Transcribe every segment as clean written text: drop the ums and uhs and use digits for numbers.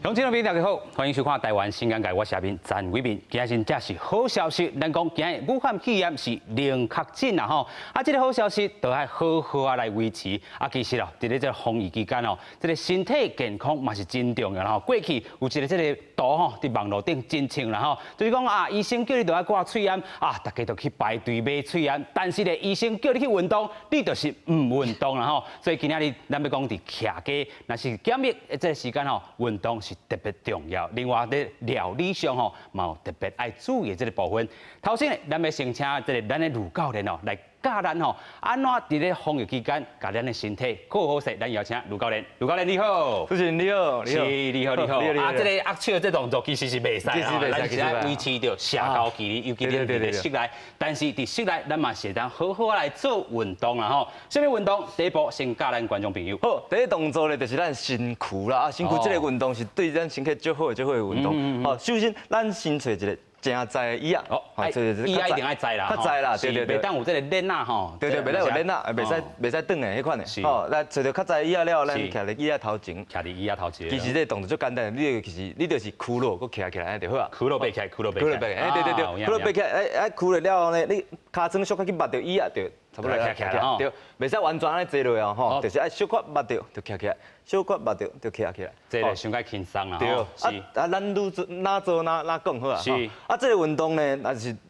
鄉親朋友大家好，歡迎收看《台灣新眼界》，我是阿明陳偉民。今日真正是好消息，咱講今日武漢肺炎是零確診啦吼。啊，這個好消息都愛好好啊來維持。啊，其實哦，佇咧這個防疫期間哦，這個身體健康嘛是真重要啦吼。過去有一個這個圖吼，佇網路頂真興啦吼，就是講啊，醫生叫你著愛掛喙罨啊，大家都去排隊買喙罨，但是咧，醫生叫你去運動，你就是毋運動啦吼。所以今仔日咱欲講佇徛家，若是檢疫的這個時間吼，運動是特別重要。另外佇料理上吼，嘛有特別愛注意的這個部分。頭先呢，咱欲先請這個咱的盧教練哦，來教咱吼，按怎佇咧防疫期間，共咱的身體顧好勢。咱邀請盧教練，盧教練你好。主持人你好，你好。是，你好，你好。啊，這個握手這動作其實是袂使啦，咱是愛維持著社交距離，尤其佇佇室內。但是佇室內，咱嘛是會當好好來做運動啦吼。啥物運動？第一步先教咱觀眾朋友。好，第一動作咧就是咱身軀啦，啊，身軀這個運動是對咱身體足好的、足好的運動。好，首先咱先揣一個誠濟的椅仔，哦，椅仔一定愛濟啦，較濟啦，對對對，袂當有這個鏈仔吼，對對，袂當有鏈仔，袂使斷的彼款的。吼，來揣著較濟的椅仔了後，咱徛佇椅仔頭前，徛佇椅仔頭前。其實這個動作足簡單，你就其實你就是屈落，閣徛起來就好啊。屈落爬起來，屈落爬起來。屈落爬起來，哎，對對對，屈落爬起來，哎哎，屈落了後呢，你尻川小可去抹著椅仔，就差不多徛起來，對，袂使完全按呢坐落哦，吼，就是愛小可抹著就徛起來，小可抹著就徛起來。這個傷較輕鬆啦，對，啊啊，咱愈做哪做哪哪講好啊。是。啊，這個運動呢，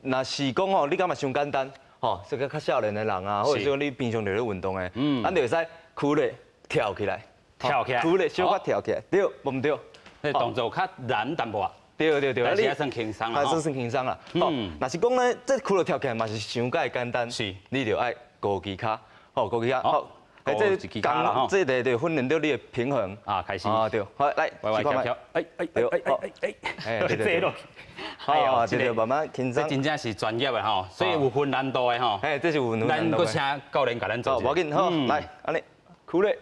若是講吼，你感覺傷簡單，吼，這個較少年的人啊，或者是講你平常就咧運動的，咱就會使屈咧跳起來，跳起來，屈咧小可跳起來，對，無毋對？這動作較難淡薄仔。對對對，但是還算輕鬆啦，還算算輕鬆啦。若是講呢，這屈落跳起來嘛是傷介簡單，你就愛高舉跤，吼，高舉跤，好，欸，這這這個就訓練著你的平衡啊，開始啊，對，好，來，歪歪翹翹，哎哎哎哎哎哎，對對對，哎呦，這個慢慢輕鬆，這真正是專業的吼，所以有分難度的吼。嘿，這是有難度。咱閣請教練共咱做。無要緊，好，來，按呢，屈咧。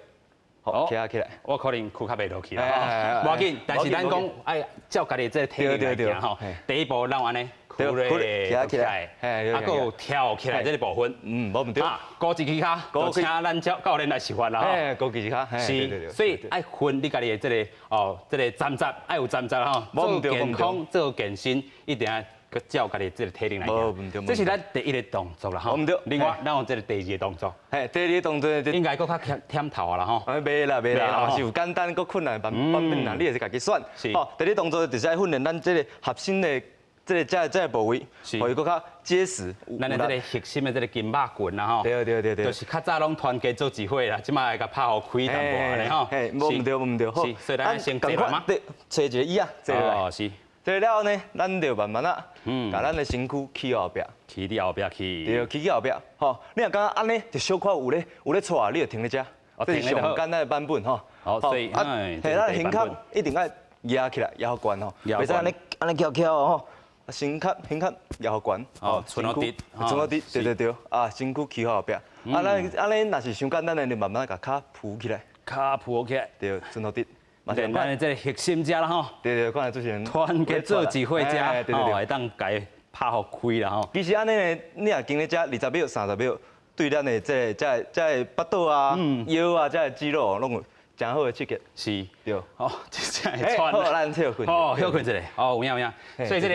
好，徛起來，我可能屈較袂落去啦，無要緊，但是咱講愛照家己這個體力來行吼。第一步，咱按呢，屈咧徛起來，啊，閣有跳起來這個部分，嗯，無毋對。高一支跤，就請咱教教練來示範啦吼。高一支跤，是，所以愛訓你家己的這個哦，這個站姿愛有站姿吼，做健康做健身一定愛照家己這個體能來行。這是咱第一個動作啦吼。無毋對。另外，咱有這個第二個動作。嘿，第二個動作應該閣較忝忝頭啊啦吼。啊，袂啦袂啦，嘛是有簡單閣困難版版本啦，你會使家己選。吼，第二動作就是愛訓練咱這個核心的這個這個部位，予伊閣較結實。咱的這個核心的這個筋肉群啦吼。對對對對。就是較早攏團結做一伙啦，這擺會共拍予開淡薄仔咧吼。嘿，無毋對無毋對。是，所以咱先坐嗎？對，揣一個椅仔坐落來。哦，是。坐了後呢，咱就慢慢仔，共咱的身軀起後壁。起佇後壁去。對，起去後壁。吼，你若感覺按呢，就小可有咧掣，你就停咧遮。這是上簡單的版本吼。好，所以，啊，嘿，咱胸口一定愛壓起來，壓予懸吼，袂使按呢按呢翹翹吼。身殼胸殼壓予懸。哦，賰予直。賰予直，對對對。啊，身軀起後壁。啊，咱按呢若是傷簡單的，就慢慢共跤浮起來。跤浮起來。對，賰予直。練咱的這個核心遮啦吼。對對，看來主持人。團結做一伙遮，吼，會當共拍予開啦吼。其實按呢，你若經咧遮20秒、30秒，對咱的這個、這個、這個腹肚啊、腰啊、這個肌肉攏有誠好的刺激。是。對。哦，這真會喘。好，咱歇睏。好，歇睏一下。哦，有影有影。所以這個，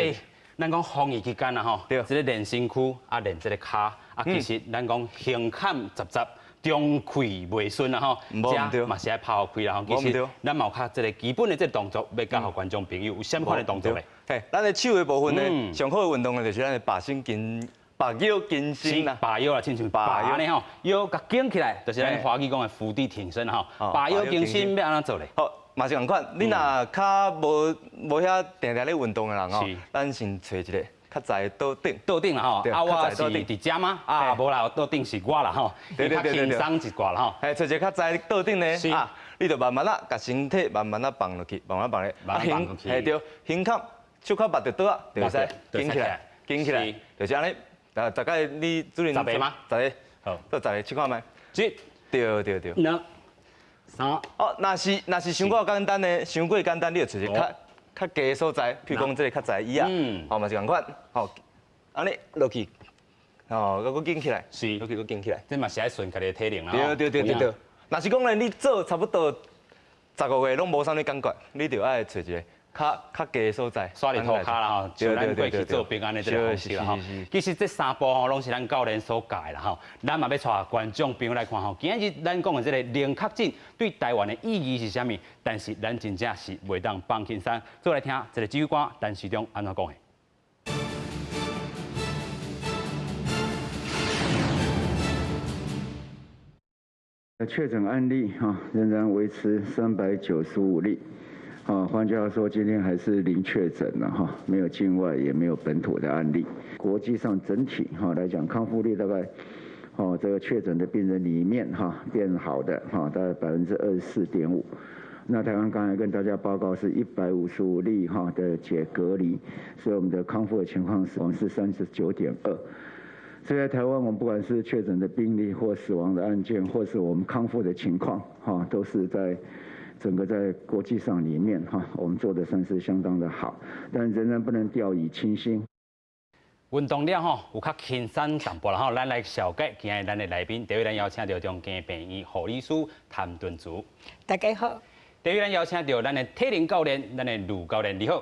咱講防疫期間啦吼，這個練身軀啊，練這個跤啊，其實咱講胸坎十十。中氣袂順啦吼，遮嘛是愛拍予開啦吼。其實咱嘛有較這個基本的這個動作，欲教予觀眾朋友，有啥物款的動作咧？嘿，咱的手的部分呢，上好的運動呢，就是咱的跋身筋、跋腰筋伸啦。跋腰啦，親像跋按呢吼，腰共弓起來，就是咱華語講的伏地挺身吼。跋腰弓伸欲按怎做咧？好，嘛是仝款。你若較無無遐定定咧運動的人吼，咱先揣一個較濟的桌頂。桌頂啦吼，啊我是佇遮嗎？啊無啦，桌頂是我啦吼，較輕鬆一寡啦吼。嘿，揣一個較濟的桌頂呢，啊，你就慢慢仔共身體慢慢仔放落去，慢慢放咧，慢慢放落去。嘿對，胸口小可抹著桌仔，就會使弓起來，弓起來，就是按呢。大概你主任十個嗎？十個，好，做十個試看覓。一、對對對。兩、三。哦，若是傷過簡單的，傷過簡單，你就揣一個較較低的所在，譬如講這個較濟椅仔，吼嘛是仝款，吼，按呢落去，吼，閣閣弓起來，落去閣弓起來。這嘛是愛順家己的體能啦。對對對對對。若是講咧，你做差不多。15個月攏無啥物感覺，你就愛揣一个較較低的所在，煞佇塗跤啦吼，像咱過去做兵按呢這个方式啦吼。其實這三步吼，攏是咱教練所教的啦吼。咱嘛欲帶觀眾朋友來看吼，今仔日咱講的這个零確診對台灣的意義是啥物？但是咱真正是袂當放輕鬆。做來聽這个指揮官陳時中按怎講的。確診案例哈仍然維持395例，啊，換句話說，今天還是零確診了哈，沒有境外也沒有本土的案例。國際上整體哈來講，康復率大概，哦，這個確診的病人裡面哈變好的哈大概24.5%。那台灣剛才跟大家報告是155例哈的解隔離，所以我們的康復的情況是我們是39.2。所以在台灣，我們不管是確診的病例或死亡的案件，或是我們康復的情況，哈，都是在整個在國際上裡面，哈，我們做的算是相當的好，但仍然不能掉以輕心。運動了吼，有較輕鬆淡薄啦吼，咱來紹介今日咱的來賓，第一位咱邀請著中正病院護理師譚敦慈。大家好。第二位咱邀請著咱的體能教練，咱的盧教練，你好。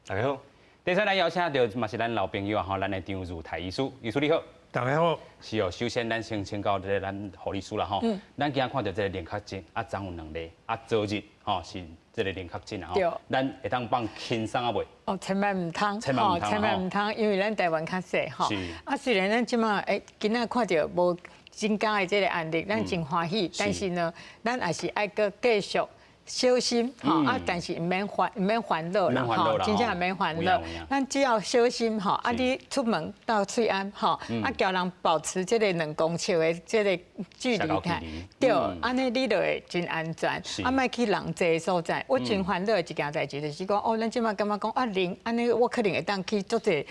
大家好。第三咱邀請著嘛是咱老朋友啊吼，咱的張如泰醫師，醫師你好。大家好。是哦，首先咱先請教這个咱護理師啦吼。咱今仔看著這个零確診，啊，昨有兩例，啊，昨日吼是這个零確診啊吼。咱會當放輕鬆啊袂？哦，千萬毋通，千萬毋通，千萬毋通，因為咱台灣較細吼。啊，雖然咱這馬今仔看著無增加的這个案例，咱真歡喜，但是呢，咱也是愛閣繼續小心吼啊！但是毋免煩，毋免煩惱啦吼，真正毋免煩惱。咱只要小心吼，啊，你出門鬥喙罨吼，啊，共人保持這个2公尺的這个距離看，對，按呢你就會真安全。啊，莫去人濟的所在。我真煩惱的一件代誌就是講，哦，咱這馬感覺講啊零，按呢我可能會當去足濟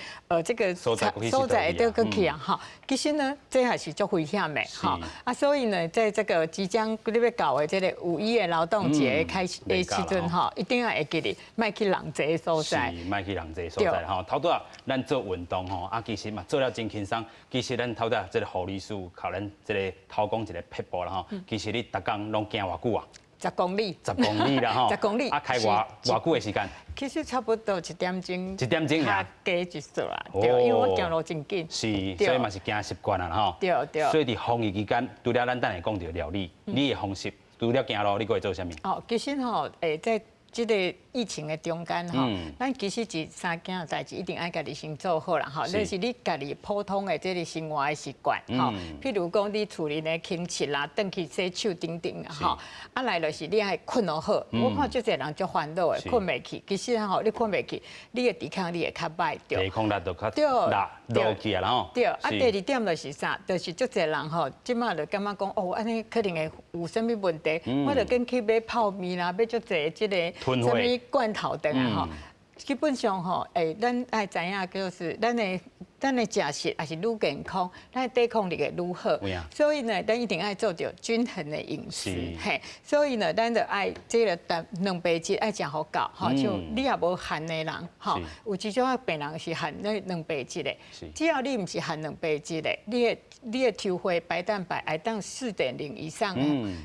這个所在會當閣去啊吼。其實呢，這還是足危險的吼。啊，所以呢，在這个即將你欲到的這个5·1的勞動節開始的時陣吼，一定要會記得，莫去人濟的所在。是，莫去人濟所在吼。頭拄仔咱做運動吼，啊，其實嘛做了真輕鬆。其實咱頭拄仔這个護理師共咱這个頭講一个撇步啦吼。其實你逐工攏行偌久啊？ 10公里。 10公里啦吼。 10公里。啊，開偌偌久的時間？其實差不多一點鐘。一點鐘爾。較加一撮啦，對，因為我行路真緊。是，所以嘛是行習慣啦吼。對對。所以佇防疫期間，除了咱等下講著料理，你的方式。除了行路，你閣會做啥物？哦，其實吼，在這个疫情的中間吼，咱其實這三件代誌一定愛家己先做好啦吼。就是你家己普通的這个生活的習慣吼，譬如講你厝裡咧清潔啦，轉去洗手等等吼。啊來就是你愛睏予好。我看足濟人足煩惱的，睏袂去。其實吼，你睏袂去，你的抵抗力會較歹。抵抗力就較落落去啊啦吼。對，啊，第二點就是啥？就是足濟人吼，這馬就感覺講哦，按呢可能會有啥物問題，我就緊去買泡麵啦，買足濟這个啥物罐頭轉來吼。基本上吼，咱愛知影就是咱的食食也是愈健康，咱的抵抗力會愈好。所以呢，咱一定愛做著均衡的飲食。嘿，所以呢，咱就愛這个蛋白質愛食予夠吼。像你也無含的人吼，有一種病人是含那蛋白質的。只要你毋是含蛋白質的，你的抽血白蛋白會當4.0以上，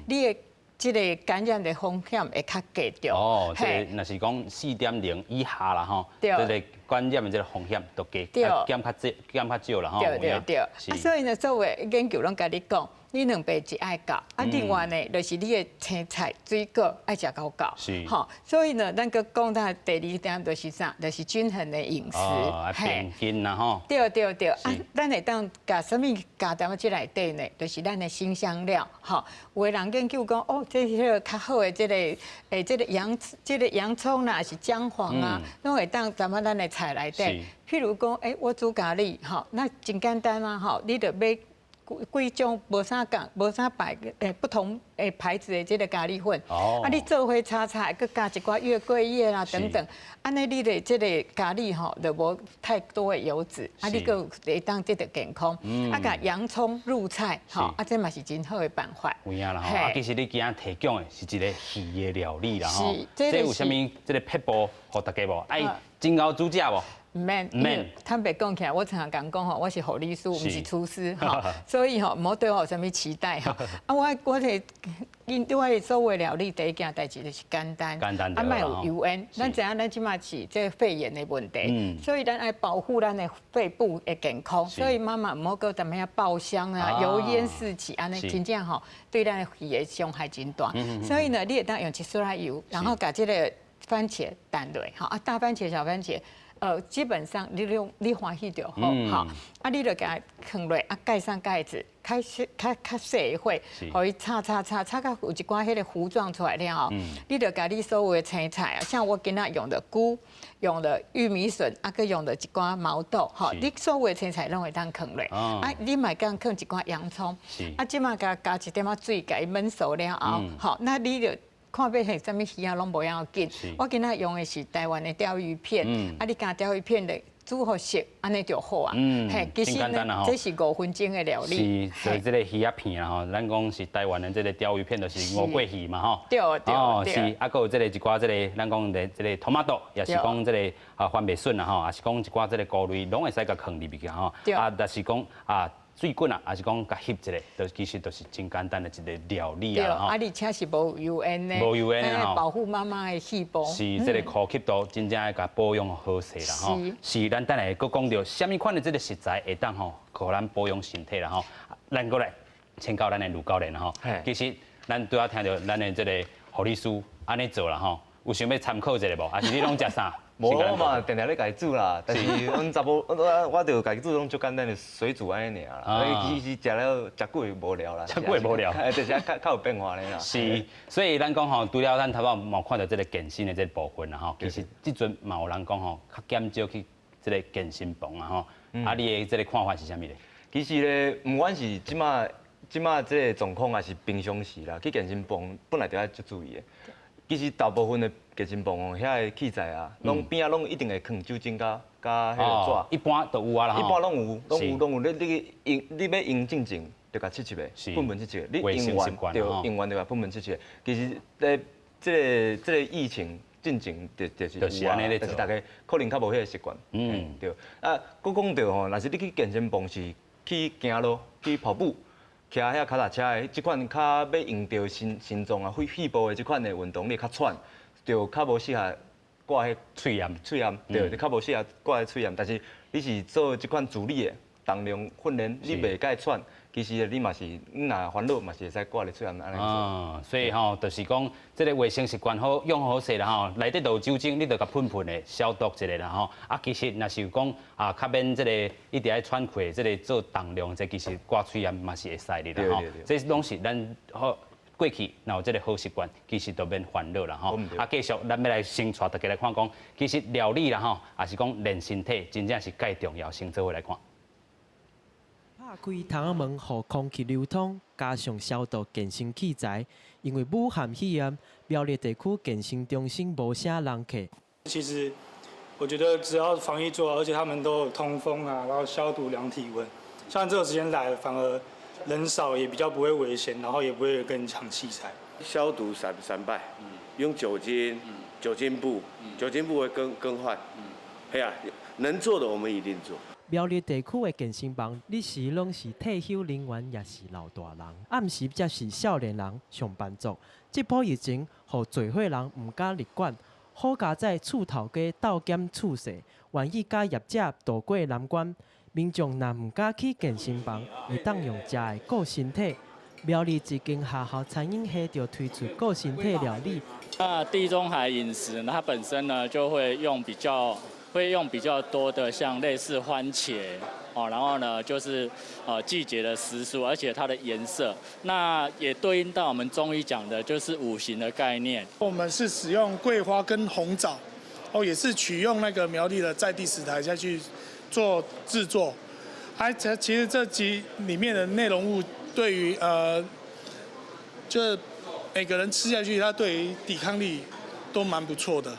你的這个感染的風險會較低著。哦，這个若是講4.0以下啦吼，這个感染的這个風險就低，減較少，減較少啦吼。對對對。啊，所以呢，所有研究攏共你講，你蛋白質愛夠，啊，另外呢，就是你的青菜、水果愛食夠夠。吼，所以呢，咱閣講到第二點就是啥？就是均衡的飲食。哦，平均啦吼。對對對，啊，咱會當加啥物加踮這內底呢？就是咱的辛香料，吼。有的人研究講，哦，這彼个較好的這个，這个洋蔥啦，抑是薑黃啊，攏會當踮仔咱的菜內底。譬如講，我煮咖喱，吼，那真簡單啊，吼，你著買幾種無啥仝、無啥牌不同牌子的這个咖喱粉，啊，你做伙炒菜，閣加一寡月桂葉啦等等，按呢你的這个咖喱吼，就無太多的油脂，啊，你閣會當得著健康。啊，共洋蔥入菜，吼，啊，這嘛是真好的辦法。有影啦吼，啊，其實你今仔提供的是一個魚的料理啦吼，這有啥物這个撇步予大家無？愛真𠢕煮食無？毋免，免。坦白講起來，我常常講吼，我是護理師，毋是廚師吼，所以吼，毋好對我有啥物期待吼。啊，我的因對我的所有料理第一件代誌就是簡單，簡單啊，莫有油煙。咱知影咱這馬是這肺炎的問題，所以咱愛保護咱的肺部的健康。所以媽媽毋好閣踮遐爆香啊，油煙四起，按呢真正吼對咱的肺的傷害真大。所以呢，你會當用一撮仔油，然後共這个番茄澹落，吼啊，大番茄、小番茄。基本上你用你歡喜就好，吼，啊，你就共伊囥落，啊，蓋上蓋子，開細較較細的火，予伊炒炒炒炒到有一寡彼个糊狀出來了後，你就共你所有的青菜啊，像我今仔用的菇，用的玉米筍，啊，閣用的一寡毛豆，吼，你所有的青菜攏會當囥落，啊，你嘛會當囥一寡洋蔥，啊，這馬共加一點仔水，共伊燜熟了後，吼，那你就看欲下啥物魚仔攏無要緊，我今仔用的是台灣的鯛魚片，啊，你共鯛魚片的煮予熟，按呢就好啊。嘿，其實呢，這是5分鐘的料理。是，所以這个魚仔片啊吼，咱講是台灣的這个鯛魚片，就是吳桂魚嘛吼。對對對。是，啊，閣有這个一寡這个，咱講的這个 tomato，也是講這个啊番麥筍啊吼，也是講一寡這个菇類，攏會使共囥入去吼。啊，若是講啊。水滾啊，抑是講共翕一下，就其實就是真簡單的一个料理啊。啊，而且是無油煙的，無油煙的吼，保護媽媽的肺部。是這个呼吸道真正愛共保養好勢啦吼。是，咱等下閣講著啥物款的這个食材會當吼，予咱保養身體啦吼。咱閣來請教咱的盧教練吼。其實咱拄仔聽著咱的這个護理師按呢做啦吼，有想欲參考一下無？抑是你攏食啥？無我嘛，定定咧家己煮啦，但是阮查某，我就家己煮攏足簡單的水煮按呢爾啦。所以其實食了食久會無聊啦。食久會無聊。就是較較有變化咧啦。是，所以咱講吼，除了咱頭先嘛看著這个健身的這个部分啦吼，其實這陣嘛有人講吼，較減少去這个健身房啊吼。啊，你的這个看法是啥物咧？其實咧，毋管是這馬這馬這个狀況，抑是平常時啦，去健身房本來就愛足注意的。其實大部分的健身房哦，遐个器材啊，攏邊仔攏一定會囥酒精佮佮彼个紙。一般都有啊啦。一般攏有，攏有攏有。你你用，你欲用進前就共拭一下，噴噴拭一下。你用完對，用完就共噴噴拭一下。其實咧，這个這个疫情進前就是有啊，但是大家可能較無彼个習慣。對。啊，閣講著吼，若是你去健身房是去行路、去跑步、騎遐跤踏車的，這款較欲用著心心臟啊、肺部的這款的運動，你會較喘，就較無適合掛彼喙炎。喙炎，對，你較無適合掛彼喙炎。但是你是做這款阻力的重量訓練，你袂介喘，其實你嘛是，你若煩惱嘛是會使掛咧喙炎按呢做。啊，所以吼，就是講這个衛生習慣好，用好勢啦吼，內底都有酒精，你就共噴噴的消毒一下啦吼。啊，其實若是講啊，較免這个一直愛喘氣，這个做重量，這其實掛喙炎嘛是會使的啦吼。這攏是咱好過去若有這个好習慣，其實就免煩惱啦吼。啊，繼續咱欲來先帶大家來看講，其實料理啦吼，抑是講練身體，真正是蓋重要，先做伙來看。拍開窗仔門，予空氣流通，加上消毒健身器材，因為武漢肺炎，苗栗地區健身中心無啥人客。其實我覺得只要防疫做好，而且他們都有通風啊，然後消毒量體溫，像這個時間來，反而人少也比較不會危險，然後也不會跟人搶器材。消毒三擺，用酒精、酒精布、酒精布會更換。哎呀，能做的我們一定做。苗栗地區的健身房，日時攏是退休人員，抑是老大人，暗時則是少年人、上班族。這波疫情，予濟歲人毋敢入館，好佳哉厝頭家鬥減厝勢，願意佮業者渡過難關。民眾若毋敢去健身房，會當用食的顧身體。苗栗一間學校餐飲系就推出顧身體料理。那地中海飲食呢，它本身呢就會用比較多的像類似番茄哦，然後呢就是季節的時蔬，而且它的顏色，那也對應到我們中醫講的就是五行的概念。我們是使用桂花跟紅棗，哦，也是取用那個苗栗的在地食材下去做製作。哎，其實這集裡面的內容物對於就是每個人吃下去，它對於抵抗力都蠻不錯的。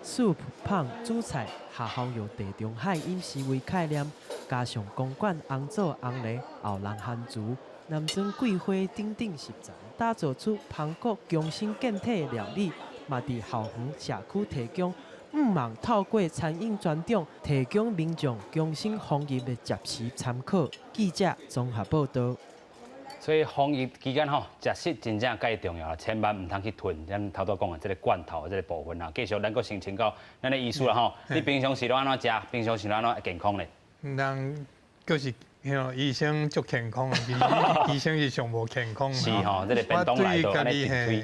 soup 烹煮菜，學校用地中海飲食為概念，加上公館紅棗、紅梨、後人番薯、南庄桂花等等食材，打造出芳國強身健體的料理，嘛佇校園社區提供。毋望透過餐飲專長提供民眾更新防疫的食肆參考。記者綜合報道。所以防疫期間吼，食食真正蓋重要，千萬毋通去囤。咱頭拄講的這个罐頭這个部分啊，繼續咱閣先請教咱的醫師啦吼。你平常時攏按怎食？平常時攏按怎健康咧？人就是醫生足健康，其實醫生是上無健康。是吼，這个便當來都按呢推。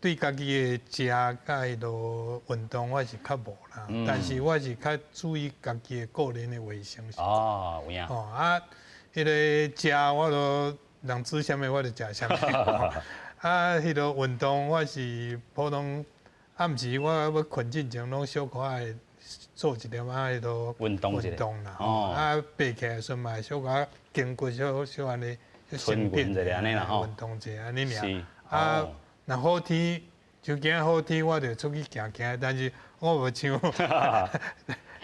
對家己的食佮彼落運動，我是較無啦。但是我是較注意家己的個人的衛生。哦，有影。哦啊，彼个食我都人煮啥物我就食啥物。啊，彼个運動我是普通暗時我欲睏進前攏小可愛做一點仔彼落運動運動啦。哦。啊，爬起來時陣嘛小可筋骨小小按呢，伸展一下按呢啦吼。運動一下按呢爾。啊。若好天，就今仔好天，我就出去行行。但是我無像，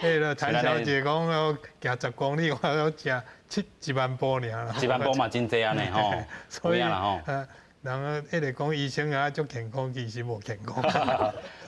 彼个譚小姐講，我行10公里，我都食七一萬步爾啦。 1萬步嘛真濟按呢吼。所以，人彼个講醫生啊，足健康，其實無健康。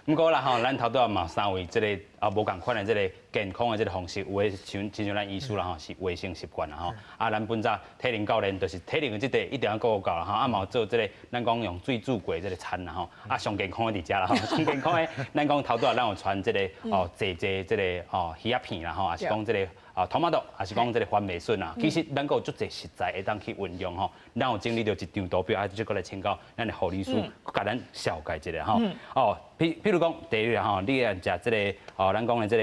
毋過啦吼，咱頭拄仔嘛三位這个啊無仝款的這个健康的這个方式，有的像親像咱醫師啦吼，是衛生習慣啦吼。啊，咱本早體能教練就是體能的這塊一定要顧夠啦吼。啊，嘛有做這个咱講用水煮過這个餐啦吼。啊，上健康的佇遮啦吼，上健康的咱講頭拄仔咱有傳這个哦，濟濟這个哦魚仔片啦吼，抑是講這个啊トマト，抑是講這个番麥筍啊。其實咱閣有足濟食材會當去運用吼。咱有整理著一張圖表，啊，這閣來請教咱的護理師，共咱紹介一下吼。哦，譬如講，第一吼，你愛食這个哦，咱講的這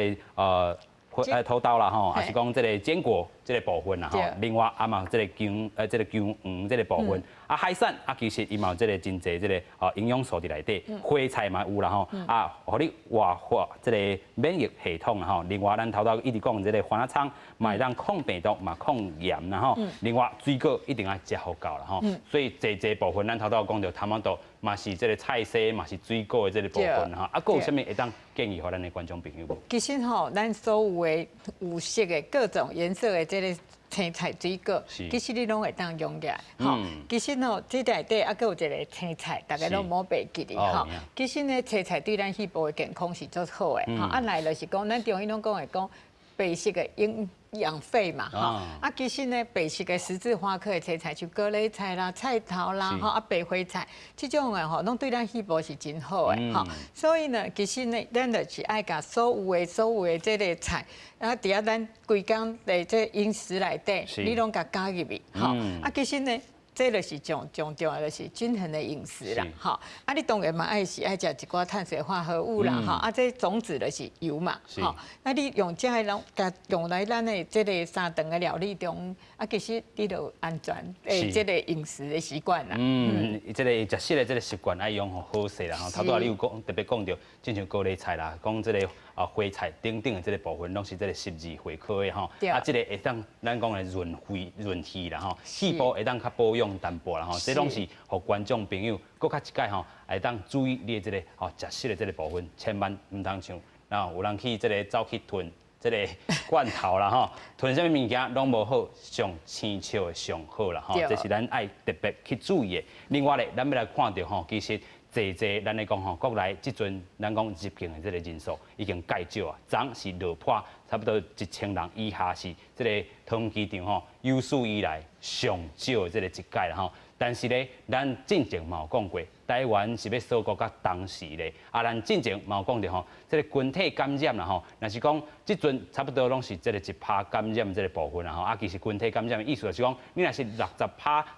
个土豆啦吼，抑是講這个堅果這个部分啦吼。另外啊嘛，這个薑這个薑黃這个部分，啊海產啊，其實伊嘛有這个真濟這个營養素佇內底，花菜嘛有啦吼，啊，予你活化這个免疫系統啦吼。另外，咱頭拄一直講這个番仔蔥，嘛會當抗病毒，嘛抗炎啦吼。另外，水果一定愛食予夠啦吼。所以濟濟部分，咱頭拄講著トマト嘛是這个菜色，嘛是水果的這個部分吼。啊，閣有啥物會當建議予咱的觀眾朋友無？其實吼，咱所有的有色的各種顏色的這个青菜水果，其實你攏會當用起來。吼，其實吼，這內底猶閣有一个青菜，大家攏無袂記得吼。其實呢，青菜對咱肺部的健康是足好的。吼，啊來就是講，咱中醫攏講會講白色的營養肺嘛，吼。啊，其實呢，白色的十字花科的青菜，像高麗菜啦、菜頭啦，吼啊白花菜，這種的吼，攏對咱肺部是真好的，吼。所以呢，其實呢，咱就是愛共所有的這个菜，啊，佇遐咱規工的這飲食內底，你攏共加入去，吼。啊，其實呢，這就是上上重要，就是均衡的飲食啦，吼。啊，你當然嘛愛是愛食一寡碳水化合物啦，吼。啊，這種子就是油嘛，吼。啊，你用這个攏共用來咱的這个三頓的料理中，啊，其實你就安全的這个飲食的習慣啦。嗯，這个食食的這个習慣愛用好勢啦，吼。頭拄仔你有講特別講著，親像高麗菜啦，講這个啊花菜等等的這个部分，攏是這个十字花科的吼。啊，這个會當咱講的潤肺潤氣啦，吼，肺部會當較保養淡薄啦，吼。這攏是予觀眾朋友閣較一擺吼，會當注意你的這个吼食食的這个部分，千萬毋通像，若有人去這个走去囤這个罐頭啦，吼，囤啥物物件攏無好，上生捙的上好啦，吼，這是咱愛特別去注意的。另外咧，咱欲來看著吼，其實濟濟咱咧講吼，國內這陣咱講入境的這个人數已經蓋少啊，昨是落破差不多1000人以下，是這个桃園機場吼有史以來上少的這个一擺啦吼。但是咧，咱進前嘛有講過，台灣是欲鎖國到當時咧，啊，咱進前嘛有講著吼，這个群體感染啦吼，若是講這陣差不多攏是這个1%感染這个部分啦吼，啊，其實群體感染的意思就是講，你若是60%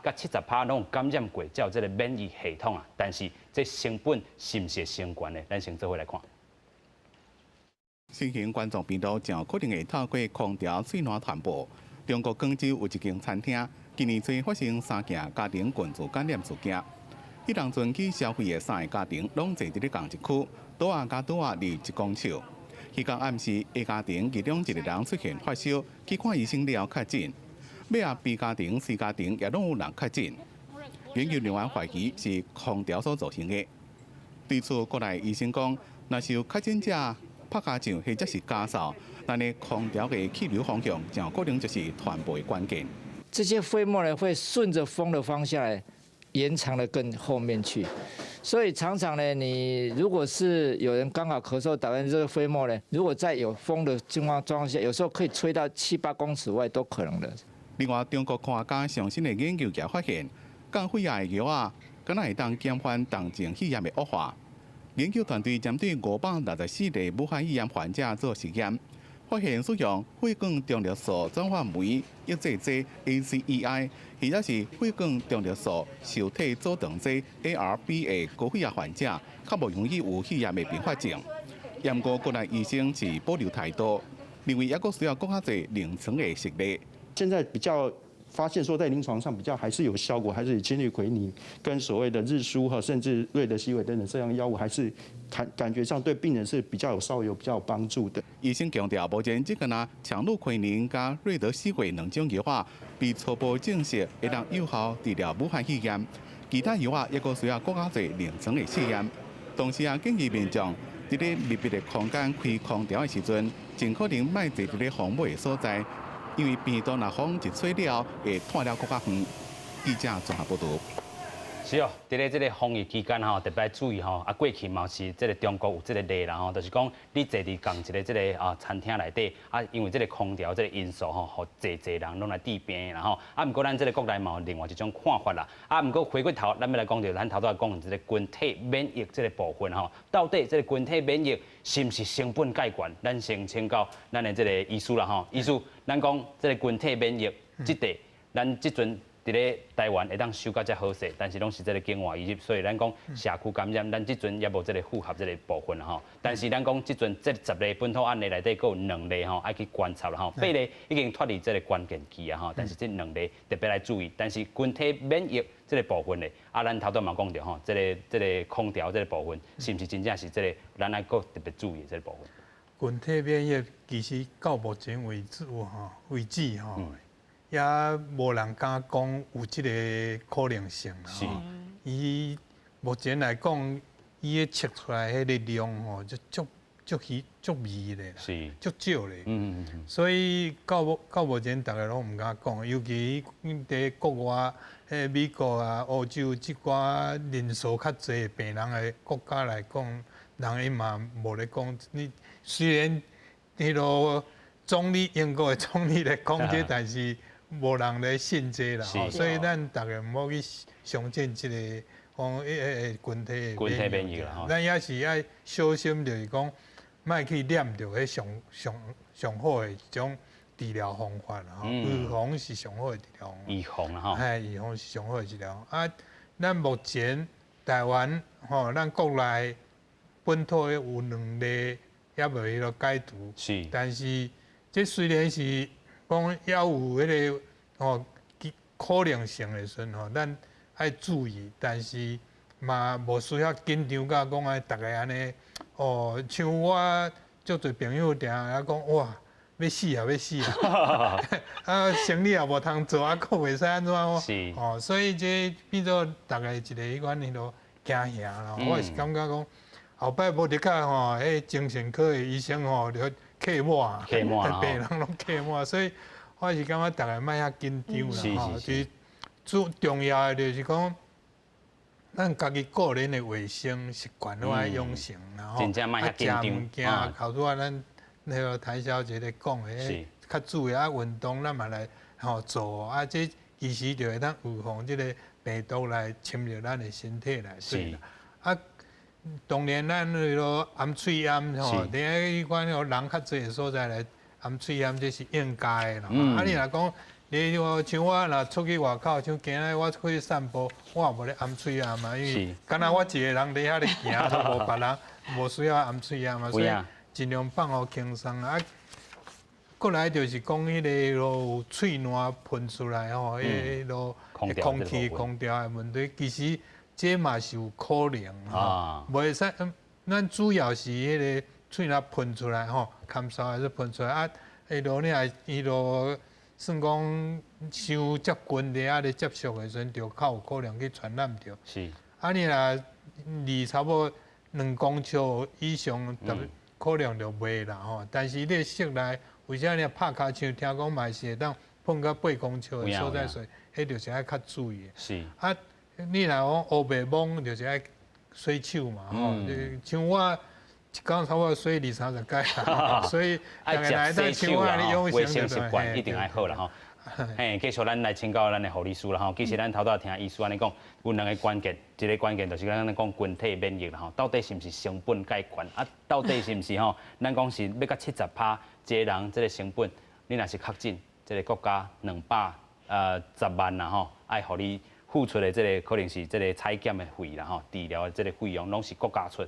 佮70%攏有感染過，才有這个免疫系統啊。但是這成本是毋是會升懸的？咱先做伙來看。新型冠狀病毒誠可能會透過空調喙瀾傳播。中國廣州有一間餐廳，今年初發生三件家庭群聚感染事件。彼當陣去消費的三个家庭，攏坐佇咧仝一區，桌仔佮桌仔離一公尺。彼工暗時，A 家庭其中一个人出現發燒，去看醫生了確診。尾仔 B 家庭、C 家庭也攏有人確診。研究人員懷疑是空調所造成的。對此，國內醫生講，若是有確診者拍尻掌或者是咳嗽，咱的空調的氣流方向，誠可能就是傳播的關鍵。這些飛沫呢，會順着風的方向來延長的更後面去。所以常常呢，你如果是有人剛好咳嗽打噴嚏，這個飛沫呢，如果在有風的情況狀況下，有時候可以吹到七八公尺外都可能的。另外，中國科學家上新的研究也發現，降血壓的藥仔，敢若會當減緩重症肺炎的惡化。研究團隊針對564例武漢肺炎患者做實驗，發現使用血管中流素轉換酶抑制劑 ACEI，或者是血管中流素受體阻斷劑 ARB 的高血壓患者，較無容易有肺炎的併發症。不過國內醫生持保留態度，認為猶閣需要閣較濟臨床的實例。現在比較發現說，在臨床上比較還是有效果，還是以纖奎寧跟所謂的日舒哈，甚至瑞德西韋等等這樣藥物，還是感覺上對病人是比較有稍微有比較有幫助的。醫生強調，目前這個呢，羥氯喹寧佮瑞德西韋兩種藥仔被初步證實會當有效治療武漢肺炎，其他藥仔猶閣需要閣較濟臨床的試驗。同時也建議民眾佇咧密閉的空間開空調的時陣，盡可能莫坐佇咧風尾的所在。因為病毒若風一吹了，會拖了閣較遠。記者綜合報導。是哦，佇咧這個防疫期間吼，特別注意吼。啊，過去嘛是這個中國有這個例啦吼，就是講你坐佇仝一個這個啊餐廳內底，啊，因為這個空調這個因素吼，予濟濟人攏來治病啦吼。啊，毋過咱這個國內嘛有另外一種看法啦。啊，毋過回過頭，咱欲來講著，咱頭拄仔講這個群體免疫這個部分吼，到底這個群體免疫是毋是成本蓋懸？咱先請教咱的這個醫師啦吼。醫師，咱講這個群體免疫，這塊咱這陣。佇咧台灣會當守甲遮好勢，但是攏是這個境外移入，所以咱講社區感染，咱這陣猶無這個符合這個部分吼。但是咱講這陣這10例本土案例內底，閣有兩例吼愛去觀察啦吼，八例已經脫離這個關鍵期啊吼，但是這兩例特別來注意。但是群體免疫這個部分咧，啊，咱頭拄嘛講著吼，這個空調這個部分，是毋是真正是這個咱愛閣特別注意的這個部分？群體免疫其實到目前為止吼，為止吼。也無人敢講有這個可能性啦。是。伊目前來講，伊咧測出來彼個量吼，就足足稀足微咧啦，足少咧。所以到目前，逐家攏毋敢講，尤其佇國外，彼美國啊、歐洲這寡人數較濟病人的國家來講，人伊嘛無咧講。你雖然彼個總理英國的總理咧講這，但是無人咧信這啦，所以咱逐家毋好去相信這個講迄個群體免疫啦。咱也是愛小心，就是講莫去染著彼上上上好的一種治療方法啦。預防是上好的治療方法。預防啦吼。嘿，預防是上好的治療。啊，咱目前台灣吼，咱國內本土有兩例猶未彼個解除。但是這雖然是講猶有彼個。吼，可能性的時陣吼，咱愛注意，但是嘛無需要緊張甲講愛逐家按呢。哦，像我足濟朋友定定講哇，欲死啊，欲死啊！啊，生理也無通做，啊，閣袂使按怎哦，所以這變做逐家一個彼款彼囉驚嚇啦。我是感覺講，後擺無的確吼，彼精神科的醫生吼，就客滿，客滿，病人攏客滿，所以。我是感覺逐家莫遐緊張啦，吼，就是最重要的就是講，咱家己個人的衛生習慣攏愛養成啦，吼，啊，食物件，頭拄仔咱彼個譚小姐咧講的，較注意啊，運動咱嘛來吼做，啊，這其實就會當預防這個病毒來侵入咱的身體內底啦。啊，當然咱彼個含喙罨吼，佇彼款人較濟的所在來。含喙罨這是應該的啦。啊，你若講你像我若出去外口，像今仔我出去散步，我也無咧含喙罨嘛，因為敢若我一個人佇遐咧行，都無別人，無需要含喙罨嘛，所以盡量放予輕鬆啊。過來就是講彼個囉喙瀾噴出來吼，彼個囉空氣空調的問題，其實這嘛是有可能吼，袂使，咱主要是彼個。喙瀾噴出來吼，咳嗽還是噴出來啊？彼囉你若彼囉算講傷接近佇遐咧接觸的時陣，就較有可能去傳染著。是。啊，你若離差不多2公尺以上，特別可能就袂啦吼。但是你室內，為啥你拍跤手？聽講嘛是會當碰到8公尺的所在，所以彼就是愛較注意。是。啊，你若講烏白摸，就是愛。洗手嘛，吼，像我一工差不多洗二三十擺啦，所以愛食洗手啦，衛生習慣一定愛好啦，吼。嘿，繼續咱來請教咱的護理師啦，吼。其實咱頭拄仔聽醫師按呢講，有兩个關鍵，一个關鍵就是咱講群體免疫啦，吼。到底是毋是成本蓋懸？啊，到底是毋是吼？咱講是欲共70%一个人這个成本，你若是確診，這个國家210萬啦，吼，愛予你付出的這个可能是這个採檢的費啦，吼，治療的這个費用攏是國家出，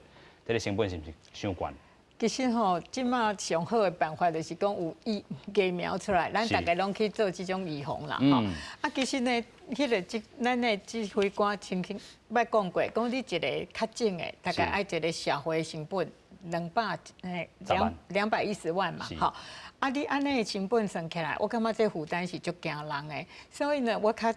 這个成本是毋是傷懸？其實吼，這馬上好的辦法就是講有疫疫苗出來，咱大家攏去做這種預防啦。吼。啊，其實呢，彼个指咱的指揮官曾經捌講過，講你一个確診的，大概愛一个社會成本210萬嘛，吼。啊，你按呢的成本算起來，我感覺這負擔是足驚人的。所以呢，我較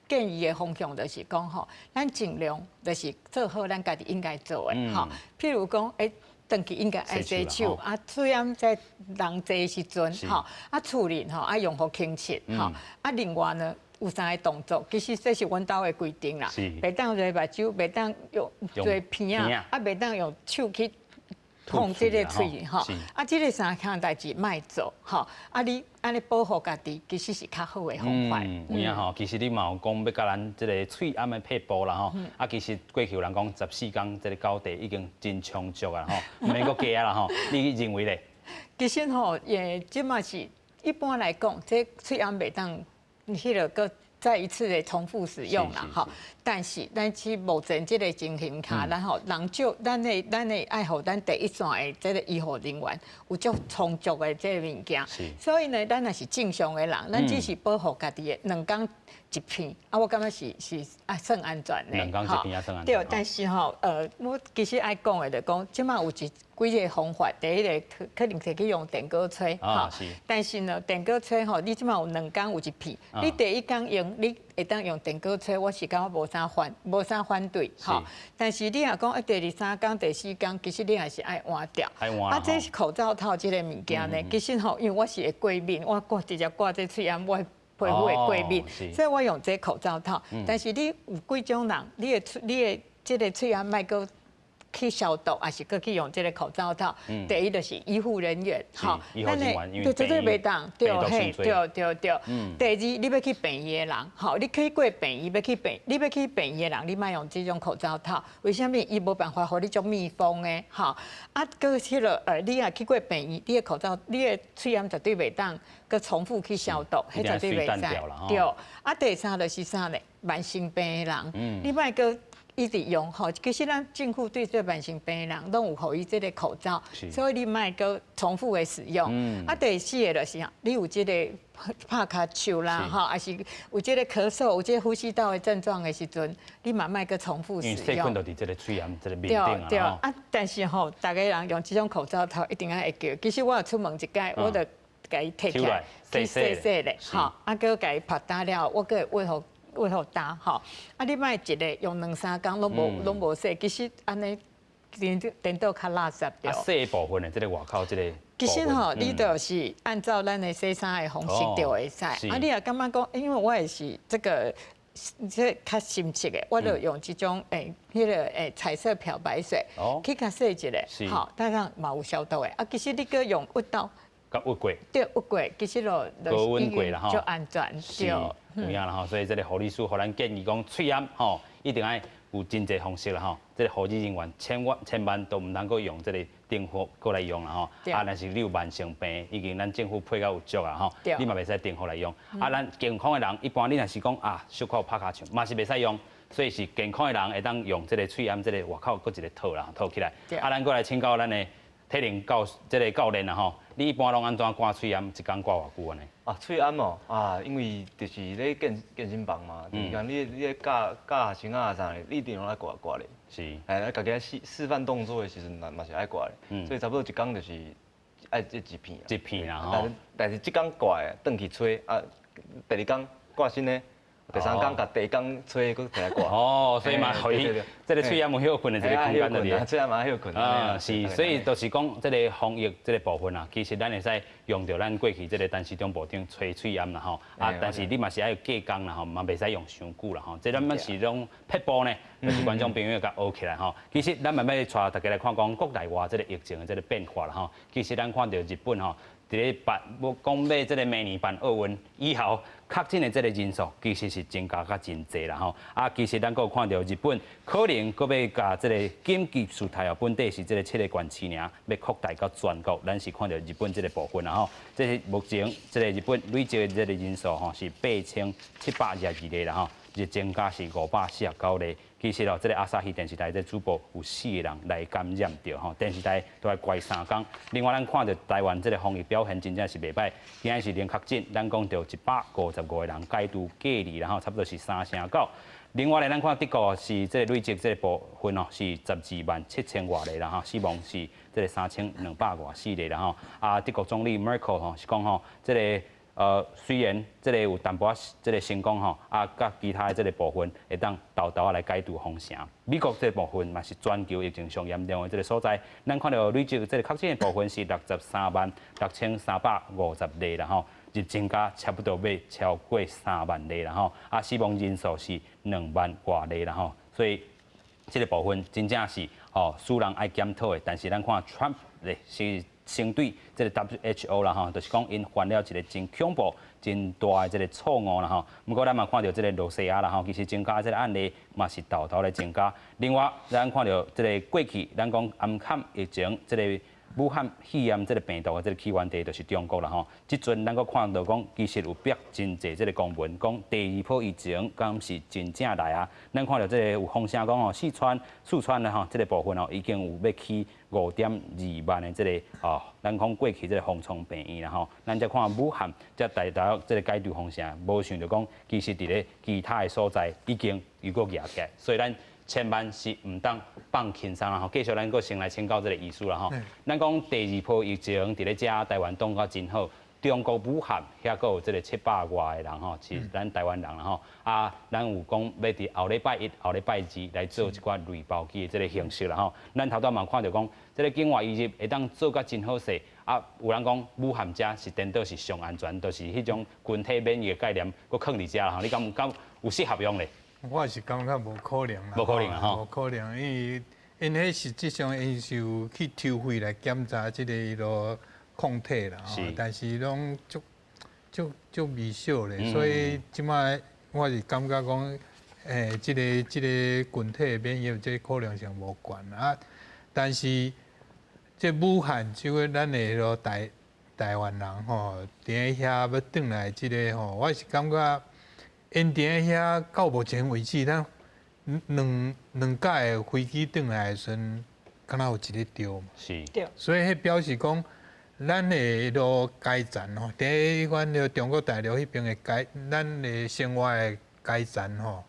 建議的方向就是講吼，咱盡量就是做好咱家己應該做的，吼。譬如講，轉去應該愛洗手，啊，喙罨在人濟時陣，吼，啊，厝裡吼愛用予清澈，吼，啊，另外呢，有三个動作，其實這是阮兜的規定啦，袂當揉目睭，袂當用做鼻仔，啊，袂當用手去碰這个喙，吼，啊，這个三項代誌莫做，吼，啊，你按呢保護家己，其實是較好的方法。嗯，有影吼，其實你嘛有講欲共咱這个喙罨的撇步啦吼，啊，其實過去有人講14工這个交替已經真充足啊吼，毋免閣加啊啦吼，你認為咧？其實吼，也這嘛是一般來講，這喙罨袂當彼个閣再一次的重複使用啦，吼。但是咱去目前這个情形下，咱吼人少，咱的愛予咱第一線的這个醫護人員有足充足的這个物件，所以呢，咱若是正常的人，咱只是保護家己的2工一片，啊，我感覺是啊算安全的。兩工一片也算安全。對，但是吼，我其實愛講的就講，這馬有幾個方法，第一个可能摕去用電鍋吹，吼。但是呢，電鍋吹吼，你這馬有兩工有一片，你第一工用，你會當用電鍋吹，我是感覺無啥反對，吼。但是你若講啊，第二三工、第四工，其實你還是愛換掉。啊，這是口罩套這个物件呢，其實吼，因為我是會過敏，我掛直接掛這喙罨，我皮膚會過敏，所以我用這口罩套。但是你有幾種人，你的這个喙罨莫閣去消毒，還是閣去用這个口罩套？第一就是醫護人員，吼，咱的對絕對袂當，對嘿，對對對。第二，你欲去病院的人，吼，你去過病院，欲去病，你欲去病院的人，你莫用這種口罩套。為啥物？伊無辦法予你足密封的，吼。啊，閣彼个，你若去過病院，你的口罩，你的喙罨絕對袂當閣重複去消毒，彼絕對袂使。對。啊，第三就是啥呢？慢性病的人，你莫閣一直用吼，其實咱政府對這慢性病的人攏有予伊這个口罩，所以你莫閣重複的使用。啊，第四个就是你有這个拍跤手啦，吼，還是有這个咳嗽、有這个呼吸道的症狀的時陣，你嘛莫閣重複使用。細菌就佇這个喙罨這个面頂對啊，但是吼，逐个人用這種口罩套一定愛會記。其實我有出門一擺，我就共伊提起來去洗洗咧，吼，啊，閣共伊拍焦了，我閣會熨予焦吼，啊！你莫一个用兩三工攏無洗，其實按呢顛倒較垃圾著。啊，洗的部分呢？這个外口這个。其實吼，你就是按照咱的洗衫的方式就會使。啊，你若感覺講，因為我也是這个這較深色的，我就用這種彼个彩色漂白水去共洗一下，吼，當然嘛有消毒的。啊，其實你閣用鬱刀。佮鬱過。對，鬱過，其實就高溫過啦吼，就安全。是，有影啦吼，所以這个護理師予咱建議講，喙罨吼一定愛有真濟方式啦吼。這个護理人員千萬千萬都毋通閣用這个重複閣來用啦吼。啊，若是你有慢性病，已經咱政府配甲有足啊吼，你嘛袂使重複來用。啊，咱健康的人，一般你若是講啊，小可有拍跤手，嘛是袂使用。所以是健康的人會當用這个喙罨這个外口閣一个套啦，套起來。啊，咱閣來請教咱的體能教這个教練啦吼，你一般攏按怎掛喙罨？一工掛偌久按呢？啊，喙罨哦，啊，因為就是咧健身房嘛，就是講你咧教教學生啊啥，你一定攏愛掛掛咧。哎，家己示範動作的時陣嘛是愛掛咧，所以差不多一工就是愛這一片。一片啦吼。但是這工掛的，轉去吹啊，第二工掛新的。第三工共第二工吹閣提來掛。哦，所以嘛，予伊這个喙罨有歇睏的一个空間佇咧。喙罨嘛歇睏。啊，是，所以就是講這个防疫這个部分啊，其實咱會使用著咱過去這个陳時中部長吹喙罨啦吼，啊，但是你嘛是愛隔工啦吼，嘛袂使用傷久啦吼。這咱嘛是種撇步呢，就是觀眾朋友共學起來吼。其實咱慢慢帶大家來看講國內外這个疫情的這个變化啦吼。其實咱看著日本吼，佇咧辦，講欲這个明年辦奧運以後，確診的這个人數其實是增加較真濟啦吼。啊，其實咱閣有看著日本可能閣欲共這个緊急事態哦，本底是這个七个縣市爾，欲擴大到全國。咱是看著日本這个部分啦吼。這是目前這个日本累積的這个人數吼是8722例啦吼，日增加是549例。其實哦，這个阿薩希電視台這主播有四个人來感染著吼，電視台都愛關三工。另外，咱看著台灣這个防疫表現真正是袂䆀，今仔是零確診，咱講著155個人解除隔離，然後差不多是3成9。另外咧，咱看德國是這个累積這个部分哦，是12萬7千外例啦吼，死亡是這个3200外四例啦吼。啊，德國總理 Merkel 吼是講吼，這个雖然這个有淡薄仔這个成功吼，啊，佮其他的這个部分會當沓沓仔來解除封城。美國這個部分嘛是全球疫情上嚴重的這个所在，咱看著累積這个確診的部分是636,350例啦吼，日增加差不多欲超過3萬例啦吼，啊，死亡人數是2萬外例啦吼，所以這个部分真正是吼，使人愛檢討的。但是咱看 Trump 咧是先對這个 WHO 啦吼，就是講𪜶犯了一个真恐怖、真大的這个錯誤啦吼。毋過咱嘛看著這个露西亞啦吼，其實增加這个案例嘛是沓沓咧增加。另外，咱看著這个過去，咱講掩蓋疫情這个武漢肺炎這个病毒的這个起源地就是中國啦吼。這陣咱閣看著講，其實有編真濟這个公文，講第二波疫情敢是真正來啊？咱看著這个有風聲講吼，四川的吼這个部分哦，已經有欲起5.2萬的這个哦，咱講過去這个方艙病院啦吼。咱才看武漢才大大這个解除封城，無想著講其實佇咧其他的所在已經又閣夯起來，所以咱千萬是毋當放輕鬆啦吼。繼續咱閣先來請教這个醫師啦吼。咱講第二波疫情佇咧遮台灣擋甲真好，中國武漢遐閣有這个700外个人吼，是咱台灣人啦吼。啊，咱有講欲佇後禮拜一、後禮拜二來做一寡擂包機的這个形式啦吼。咱頭拄嘛看著講，這个境外移入會當做甲真好勢。啊，有人講武漢遮是顛倒是上安全，就是彼種群體免疫的概念，閣囥佇遮啦吼。你感覺有適合用咧？我是感覺無可能啦，無可能啊！無可能，因為𪜶彼實際上𪜶是有去抽血來檢查這个彼落抗體啦，但是攏足足足微小咧，所以這擺我是感覺講，這个群體免疫這可能性無懸啊。但是這武漢這個咱的彼落台灣人吼，佇遐欲轉來這个吼，我是感覺。𪜶佇遐到目前為止，咱兩架的飛機轉來的時陣，敢若有一个著嘛？是。所以彼表示講，咱的彼落階層吼，佇彼款著中國大陸彼邊的階，咱的生活的階層吼，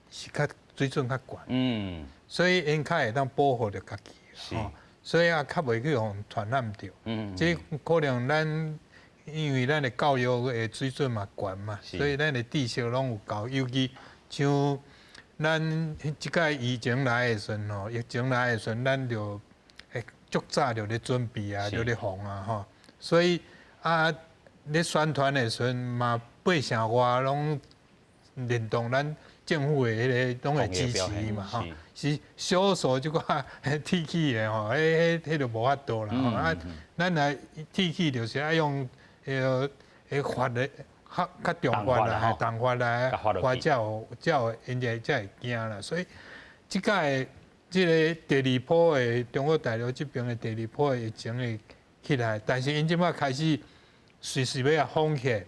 是較水準較懸。所以𪜶較會當保護著家己。是。所以也較袂去予傳染著。這可能咱。因為咱的教育的水準嘛懸嘛，所以咱的知識攏有夠。尤其像咱這擺疫情來的時陣吼，疫情來的時陣，咱就會足早就咧準備啊，就咧防啊吼。所以啊，咧宣傳的時陣嘛，8成外攏認同咱政府的彼个攏會支持嘛吼。是少數這寡鐵齒的吼，彼就無法度啦吼。啊，咱來鐵齒就是愛用。彼個法的較較重法啦，重法來罰才有才會𪜶才會驚啦。所以這擺這个第二波的中國大陸這邊的第二波的疫情會起來，但是𪜶這擺開始隨時欲共封起來，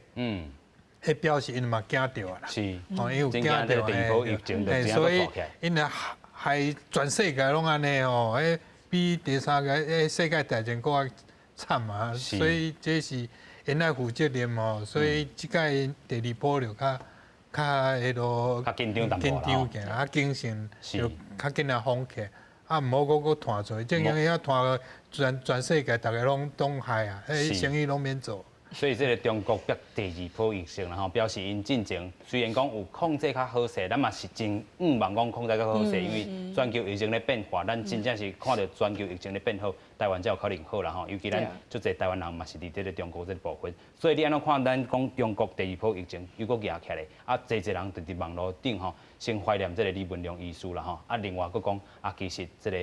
彼表示𪜶嘛驚著啊啦。哦，𪜶有驚著嘿，所以𪜶若害全世界攏按呢吼，彼比第三个世界大戰閣較慘啊。所以這是。𪜶愛負責任吼，所以這擺第二波就較較彼落較緊張淡薄緊張較謹慎，就較緊來封起來，啊，毋好閣閣拖出去，正經遐拖全世界逐个攏攏害啊，彼生意攏免做。所以這个中國逼第二波疫情啦吼，表示𪜶進前雖然講有控制較好勢，咱嘛是真向望講控制較好勢，因為全球疫情咧變化，咱真正是看著全球疫情咧變好，台灣才有可能好啦吼。尤其咱足濟台灣人嘛是佇這个中國這个部分，所以你按怎看咱講中國第二波疫情又閣夯起來，啊，濟濟人就佇網路頂吼，先懷念這个李文亮醫師啦吼，啊，另外閣講啊，其實這个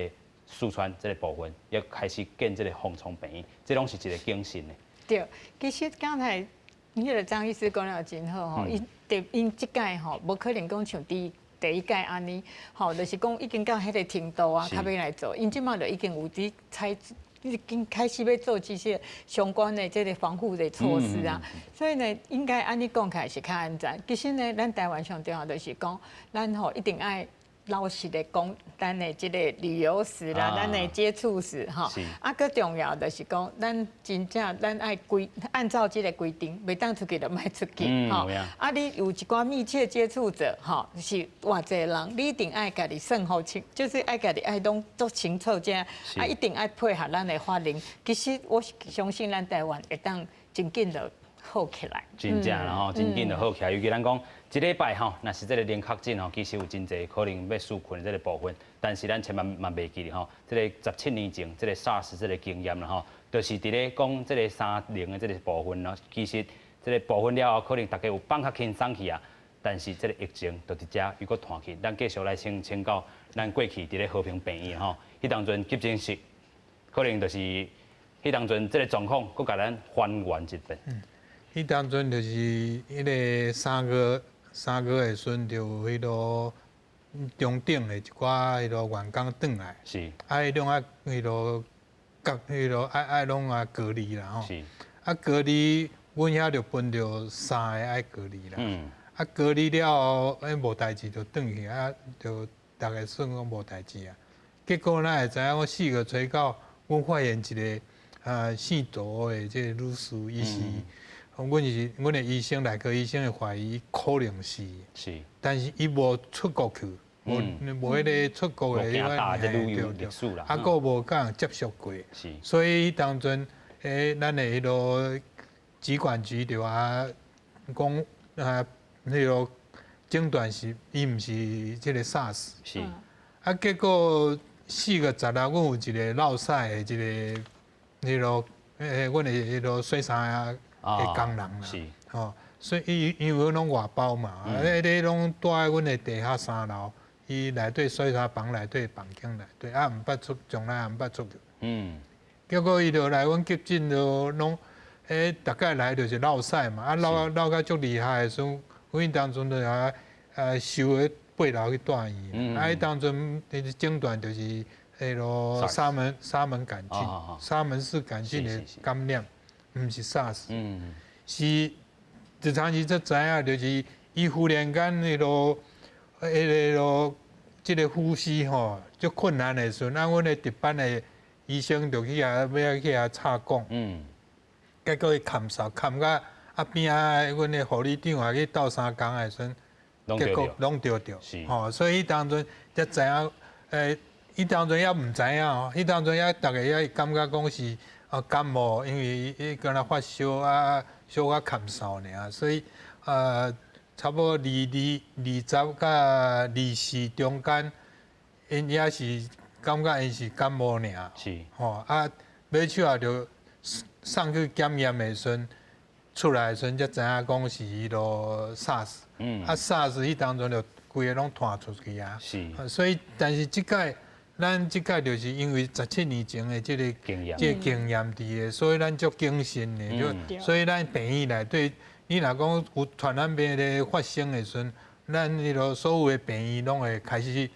四川這个部分也開始建這个方艙病院，這攏是一个警訊的。對，其實剛才彼个張醫師講了真好吼，伊對𪜶這擺吼，無可能講像第一擺按呢，吼，就是講已經到彼个程度啊，較欲來做，𪜶這馬就已經有佇採，已經開始欲做這些相關的這个防護的措施啊，所以呢，應該按呢講起來是較安全。其實呢，咱台灣上重要就是講，咱吼一定愛老實的講，咱的這个旅遊史啦，咱的接觸史吼，啊，閣重要就是講，咱真正咱愛規按照這个規定，袂當出去就莫出去，吼。啊，你有一寡密切接觸者，吼，是偌濟人，你一定愛家己算好清，就是愛家己愛攏做清楚這，啊，一定愛配合咱的法令。其實我相信咱台灣會當真緊就好起來。真正啦吼，真緊就好起來。尤其咱講這禮拜吼，若是這个零確診吼，其實有真濟可能欲紓困這个部分，但是咱千萬嘛袂記得吼，這个17年前這个 SARS 這个經驗啦吼，就是佇咧講這个三零的這个部分咯，其實這个部分了後，可能大家有放較輕鬆去啊，但是這个疫情就佇遮又閣傳去，咱繼續來請請教咱過去佇咧和平病院吼，彼當陣急診室可能就是彼當陣這个狀況，閣共咱還原一遍。彼當陣就是彼个3月的時陣，就彼囉中等的一寡彼囉員工轉來，啊，彼種啊彼囉隔彼囉愛愛攏啊隔離啦吼，啊隔離，阮遐就分著三个愛隔離啦，啊隔離了後，欸無代誌就轉去，啊就逐家算講無代誌啊。結果咱會知影，我4月初9，阮發現一个啊姓杜的這个女士，伊是。阮是阮的醫生，內科醫生會懷疑可能是，但是伊無出國去，無無彼个出國的旅遊歷史啦，啊，閣無共人接觸過，所以當陣，咱的彼囉疾管局就啊講啊，彼囉診斷是伊毋是這个 SARS，啊，結果4月16，阮有一个落屎的這个彼囉，阮的彼囉洗衫的工人啦，吼，所以伊因為攏外包嘛，啊，彼个攏蹛佇阮的地下三樓，伊內底洗衫房內底房間內底，啊，毋捌出，從來毋捌出去。結果伊就來阮急診就攏，逐擺來就是落屎嘛，啊，落落甲足厲害的時陣，阮當陣就啊收去八樓去住院，啊，彼當陣診斷就是彼囉沙門桿菌，沙門氏桿菌的感染。毋是 SARS，是這當時才知影，就是伊忽然間彼囉，彼个囉，這个呼吸吼足困難的時陣，啊，阮的值班的醫生就去遐欲去遐插管，結果伊崁捒崁甲啊邊仔，阮的護理長也去鬥相共的時陣，結果攏著著，吼，所以彼當陣才知影，彼當陣猶毋知影吼，彼當陣猶逐家猶感覺講是。啊感冒，因為伊敢若發燒啊，小可咳嗽爾，所以差不多22、20佮24中間，𪜶也是感覺𪜶是感冒爾，吼啊，尾手啊就送去檢驗的時陣，出來的時陣才知影講是彼囉 SARS，啊 SARS 彼當陣就規个攏傳出去啊，所以但是這擺。咱這擺就是因為17年前的這個這個經驗佇的，所以咱足謹慎的，就所以咱病院內底，你若講有傳染病的發生的時陣，咱彼囉所有的病院攏會開始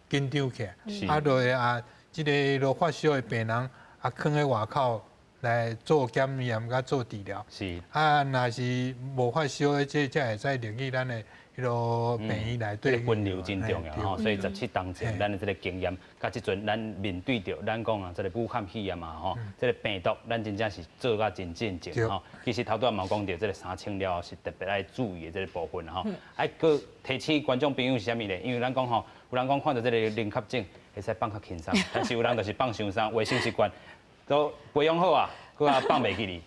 緊張起來，啊，就會啊，這個彼囉發燒的病人啊，囥佇外口來做檢驗佮做治療，啊，若是無發燒的，這才會使入去咱的。彼囉病院內底，分流真重要吼，所以17當前咱的這个經驗，佮這陣咱面對著咱講啊，這个武漢肺炎嘛吼，這个病毒咱真正是做甲真進前吼。其實頭拄仔嘛講著，這个三清了後是特別愛注意的這个部分吼。愛閣提醒觀眾朋友是啥物咧？因為咱講吼，有人講看著這个零確診會使放較輕鬆，但是有人就是放傷鬆，衛生習慣都培養好啊，閣啊放袂記哩。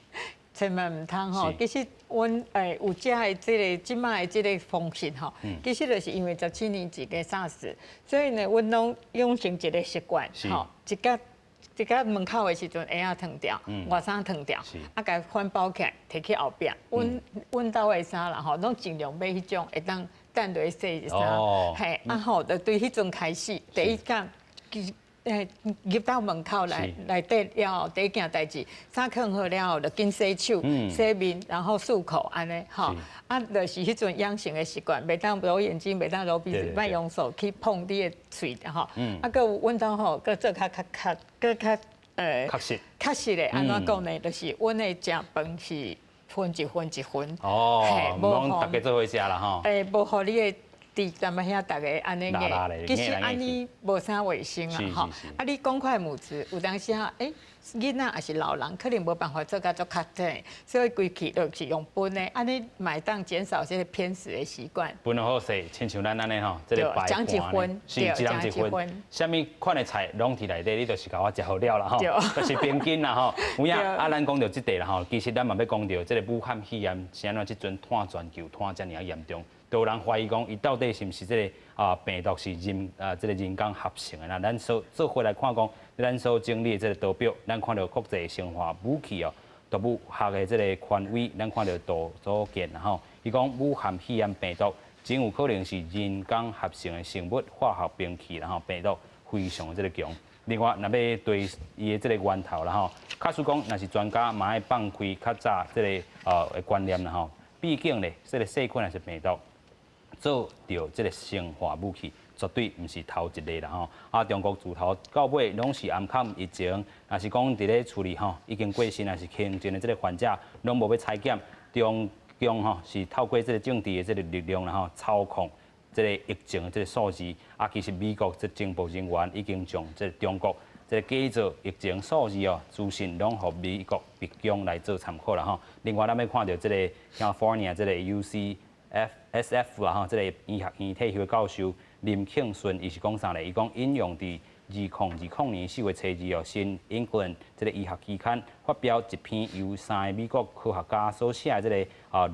千萬毋通吼。其實阮有遮的這个這擺的這个風氣吼，其實就是因為17年前的 SARS，所以呢，阮攏養成一个習慣，吼，一個一個門口的時陣，鞋仔脫掉，外衫脫掉，啊，共反包起來，提去後壁。阮兜的衫啦吼，攏盡量買彼種會當等落去洗的衫，嘿，啊吼，就對彼陣開始，第一工，入到門口來內底了後，第一件代誌，衫囥好了後，就緊洗手、洗面，然後漱口，按呢，吼，啊，就是彼陣養成的習慣，袂當揉眼睛，袂當揉鼻子，莫用手去碰你的喙，吼，啊，閣有阮兜吼，閣做較較較，閣較確實，確實的，按怎講呢？就是阮的食飯是分一份一份，哦，毋通逐家做伙食啦，吼。無予你的。佇咱們遐逐个按呢个，其實按呢無啥衛生啊，吼。啊，你公筷母匙，有當時啊，囡仔抑是老人，可能無辦法做甲足較正，所以規氣就是用分的，按呢嘛會當減少這个偏食的習慣。分好勢，親像咱按呢吼，這个擺盤，是一人一份，啥物款的菜攏佇內底，你就是共我食好了啦吼，就是平均啦吼。有影啊，咱講著這塊啦吼，其實咱嘛欲講著這个武漢肺炎是按怎這陣湠全球湠遮爾仔嚴重。都有人懷疑講，伊到底是毋是這个病毒是人啊這个人工合成的啦？咱所做伙來看講，咱所整理的這个圖表，咱看著國際生化武器哦，毒物學的這个權威，咱看著杜祖健吼，伊講武漢肺炎病毒真有可能是人工合成的生物化學兵器，然後病毒非常的這个強。另外，若欲對伊的這个源頭啦吼，假使講若是專家嘛愛放開較早這个的觀念啦吼，畢竟咧，這个細菌抑是病毒。做著這个生化武器，絕對毋是頭一个啦吼。啊，中國自頭到尾攏是掩藏疫情，若是講佇咧處理吼已經過身，抑是輕症的這个患者，攏無欲採檢。中共吼是透過這个政治的這个力量啦吼，操控這个疫情的這个數字。啊，其實美國這情報人員已經將這个中國這个假造疫情數字哦，資訊攏予美國白宮來做參考啦吼。另外，咱欲看著這个 California 這个 UCSF 啦吼，這个醫學院退休的教授林慶順，伊是講啥咧？伊講引用佇2020年4月初二哦，新英格蘭這个醫學期刊發表一篇由三個美國科學家所寫的這个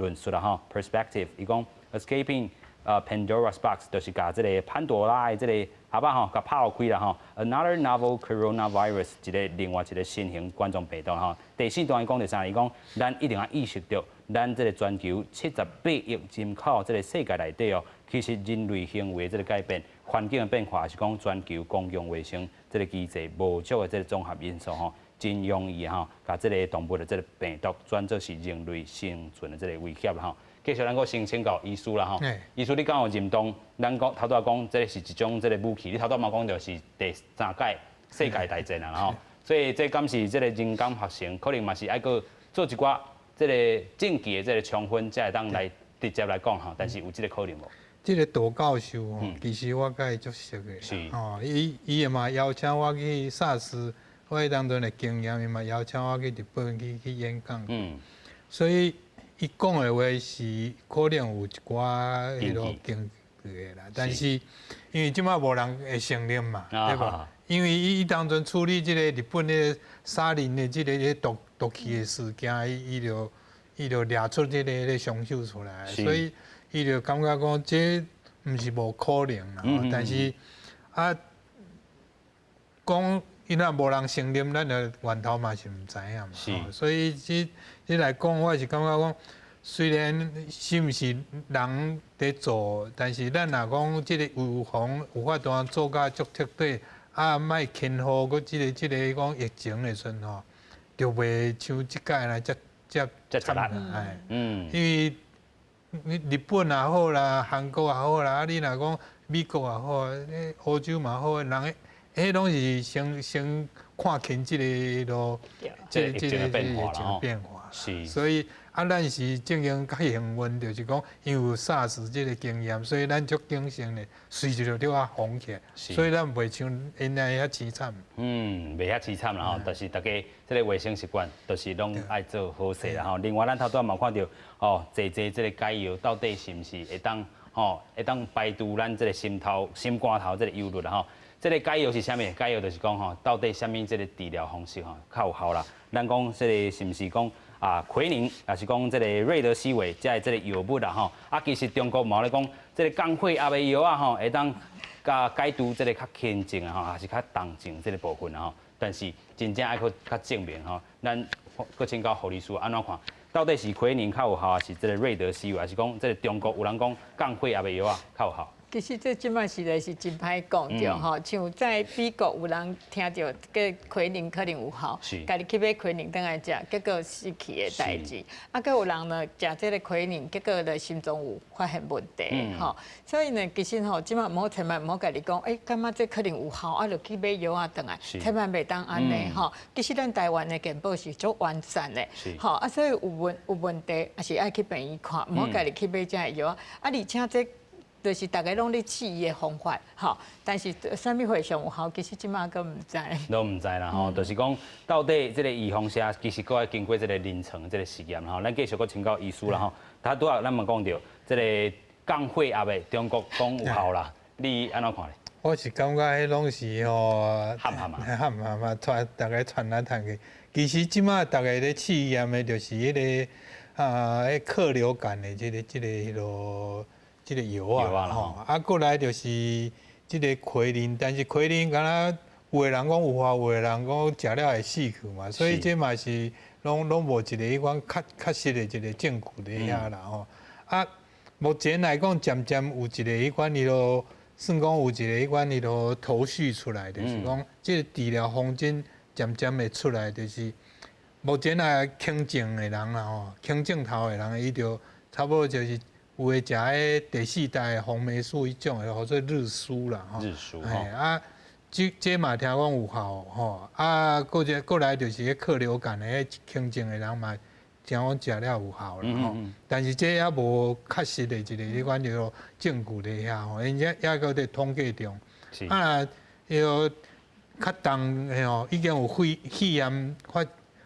論述啦吼，Perspective，伊講 Escaping Pandora's Box，就是共這个潘多拉的這个盒仔吼，共拍開啦吼。Another novel coronavirus，一个另外一个新型冠狀病毒吼。第四段伊講著啥？伊講咱一定愛意識著。咱這个全球78億人口這个世界內底哦，其實人類行為這个改變、環境的變化，是講全球公共衛生這个機制無足的這个綜合因素吼，真容易吼，共這个動物的這个病毒轉做是人類生存的這个威脅吼。繼續咱閣先請教醫師啦吼，醫師你敢有認同？咱講頭拄仔講這个是一種這个武器，你頭拄仔嘛講著是第三屆世界大戰啊吼，所以這敢是這个人工合成，可能嘛是愛閣做一寡。這个證據的這个充分，才會當來直接來講吼，但是有這个可能無？這个杜教授吼，其實我佮伊足熟的，吼，伊也嘛邀請我去 SARS，我彼當陣的經驗，伊嘛邀請我去日本去演講。所以伊講的話是可能有一寡彼落根據的啦，但是因為這擺無人會承認嘛，對無？因為伊當陣處理這个日本的沙林的這个毒氣的事件，伊就掠出這个兇手出來，所以伊就感覺講這毋是無可能啦。但是啊，講伊若無人承認，咱的源頭嘛是毋知影嘛。所以這來講，我是感覺講，雖然是毋是人佇做，但是咱若講這个預防有法度做甲足徹底，啊，莫輕忽閣這个講疫情的時陣吼，就袂像這擺來遮遮遮慘啦，哎，因為日本也好啦，韓國也好啦，啊，你若講美國也好，歐洲嘛好，人彼攏是先看清這个路，這個變化啦，變化。是。所以啊，咱是正經較幸運，就是講因為有 SARS 這个經驗，所以咱足謹慎的，隨時就著愛防起來，所以咱袂像𪜶遐淒慘。嗯，袂遐淒慘啦吼，就是大家這个衛生習慣，就是攏愛做好勢啦吼。另外，咱頭拄仔嘛看著哦，濟濟這个解藥到底是毋是會當吼，會當排除咱這个心頭、心肝頭這个憂慮啦吼。這个解藥是啥物？解藥就是講吼，到底啥物這个治療方式吼較有效啦？咱講這个是毋是講啊，奎寧，抑是講這个瑞德西韋，遮的這个藥物啦吼。啊，其實中國嘛咧講，這个降血壓的藥啊吼，會當共解除這个較輕症啊吼，抑是較重症這个部分啊吼。但是真正愛閣較證明吼，咱閣請教護理師按怎看？到底是奎寧較有效，抑是這个瑞德西韋，抑是講這个中國有人講降血壓的藥啊較有效？其實這這擺實在是真歹講著吼，像在美國有人聽著這奎寧可能有效，家己去買奎寧轉來食，結果死去的代誌。啊，閣有人呢食這个奎寧，結果就心臟有發現問題吼。所以呢，其實吼，這擺毋好千萬毋好家己講，欸，感覺這可能有效，啊，就去買藥仔轉來，千萬袂當按呢吼。其實咱台灣的健保是足完善的，吼啊，所以有問題，也是愛去病院看，毋好家己去買這个藥啊。而且這就是逐家攏咧試伊的方法，吼，但是啥物貨上有效，其實這擺閣毋知。攏毋知啦，吼，就是講到底這个預防射其實閣愛經過這个臨床這个實驗吼。咱繼續閣請教醫師啦，吼。頭拄仔咱嘛講著，這个降血壓的中國講有效啦，你按怎看咧？我是感覺彼攏是吼，譀譀啊，譀譀啊，傳逐家傳來傳去。其實這擺逐家咧試驗的，就是彼个啊，彼克流感的這个藥啊，吼，啊，過來就是這个奎寧，但是奎寧敢若有的人講有效，有的人講食了會死去嘛，所以這嘛是攏無一個彼款確實的一個證據佇遐啦吼。啊，目前來講，漸漸有一個彼款伊囉算講有一個彼款伊囉頭緒出來，就是講這个治療方針漸漸會出來，就是目前啊輕症的人啦吼，輕症頭的人，伊就差不多就是。有的食彼第四代紅霉素彼種的，號做日舒啦吼。日舒嘿啊，這嘛聽講有效吼。啊，閣來就是彼克流感的彼輕症的人嘛，聽講食了有效啦吼。但是這猶無確實的一個彼款叫做證據佇遐吼，𪜶這猶閣佇統計中。啊，彼個較重的吼，已經有肺炎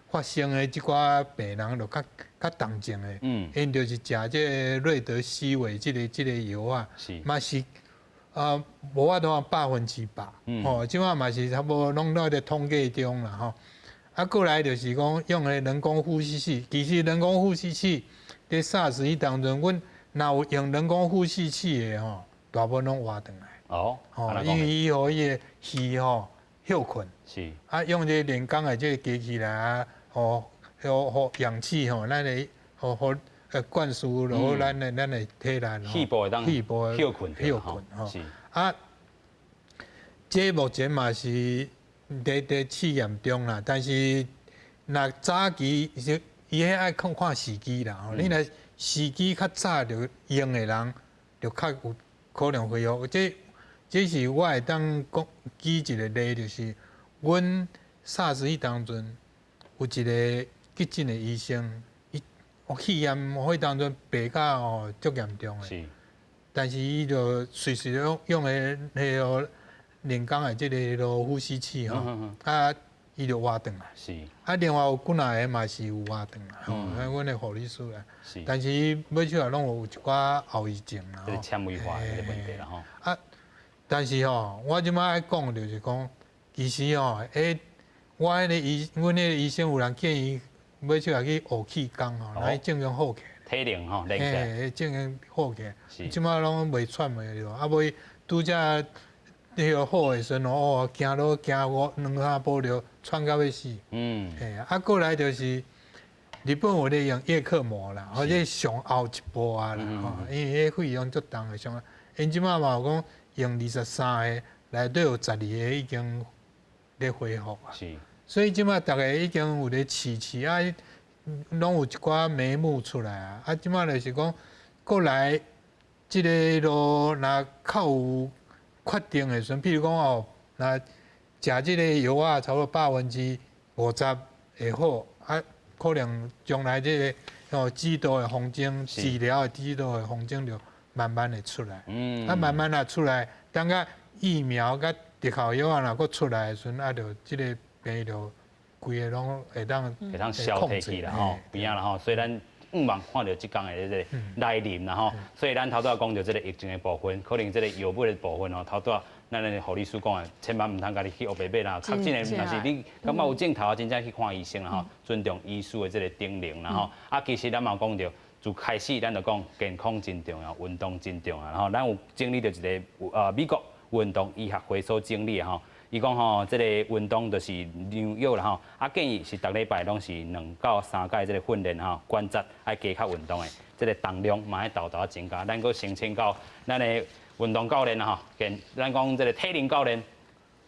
發生的這寡病人，就較重症的，𪜶就是食這个瑞德西韋這个藥啊，嘛是啊，無法度100%，吼，這擺嘛是差不多攏咧統計中啦吼。啊，過來就是講用的人工呼吸器，其實人工呼吸器佇 SARS 彼當陣，阮若有用人工呼吸器的吼，大部分攏活轉來。哦，吼，因為伊予伊的肺吼歇睏，啊，用這个人工的這个機器來啊，予氧氣吼，咱的予灌輸落咱的體內吼，肺部會當肺部歇睏，歇睏吼。啊，這目前嘛是佇試驗中啦，但是若早期是伊彼愛看看時機啦吼，你若時機較早就用的人，就較有可能恢復。這是我會當講舉一個例，就是阮 SARS 彼當陣有一個急診的醫生，伊肺炎彼當陣病甲吼足嚴重的，但是伊就隨時用的彼個人工的這个呼吸器吼，啊，伊就活轉來。啊，另外有幾若個嘛是有活轉來吼，阮的護理師啦。但是伊尾尾仔攏有一寡後遺症啦。這個纖維化這個問題啦吼。啊，但是吼，我這擺愛講就是講，其實吼，我彼個醫，阮彼個醫生有人建議尾尾仔去學氣功吼，來正經好起來。體能吼，練起來。嘿，正經好起來。這擺攏袂喘袂著，啊尾拄才彼個好的時陣哦，行路行五兩三步就喘到欲死。嘿，啊，過來就是日本有咧用葉克膜啦，或者上後一步啊啦，吼，因為彼費用足重的，上，𪜶這擺嘛有講用23個，內底有12個已經咧恢復啊。所以這擺逐家已經有咧試試啊，攏有一寡眉目出來啊。啊，這擺就是講過來這个路若較有確定的時陣，譬如講哦，若食這個藥啊，差不多50%會好，啊，可能將來這个哦指導的方針、治療的指導的方針就慢慢會出來。啊，慢慢啊出來，等甲疫苗佮特效藥啊，若閣出來的時陣，啊，就這個病就規个攏會當會當消退去啦吼，邊仔啦吼，所以咱。向望看著這工的這個來臨啦吼。所以咱頭拄仔講著這個疫情的部分，可能這個藥物的部分吼，頭拄仔咱的護理師講的，千萬毋通家己去烏白買啦。確診的，若是你感覺有症頭啊，真正去看醫生啦吼，尊重醫師的這個叮嚀啦吼。啊，其實咱嘛講著，自開始咱就講健康真重要，運動真重要吼。咱有整理著一個美國運動醫學會所整理的吼，伊講吼，這個運動就是良藥啦吼。啊，建議是逐禮拜攏是2到3擺這個訓練吼，關節愛加較運動的，這個重量嘛愛沓沓增加。咱閣申請到咱的運動教練啦吼，健咱講這個體能教練，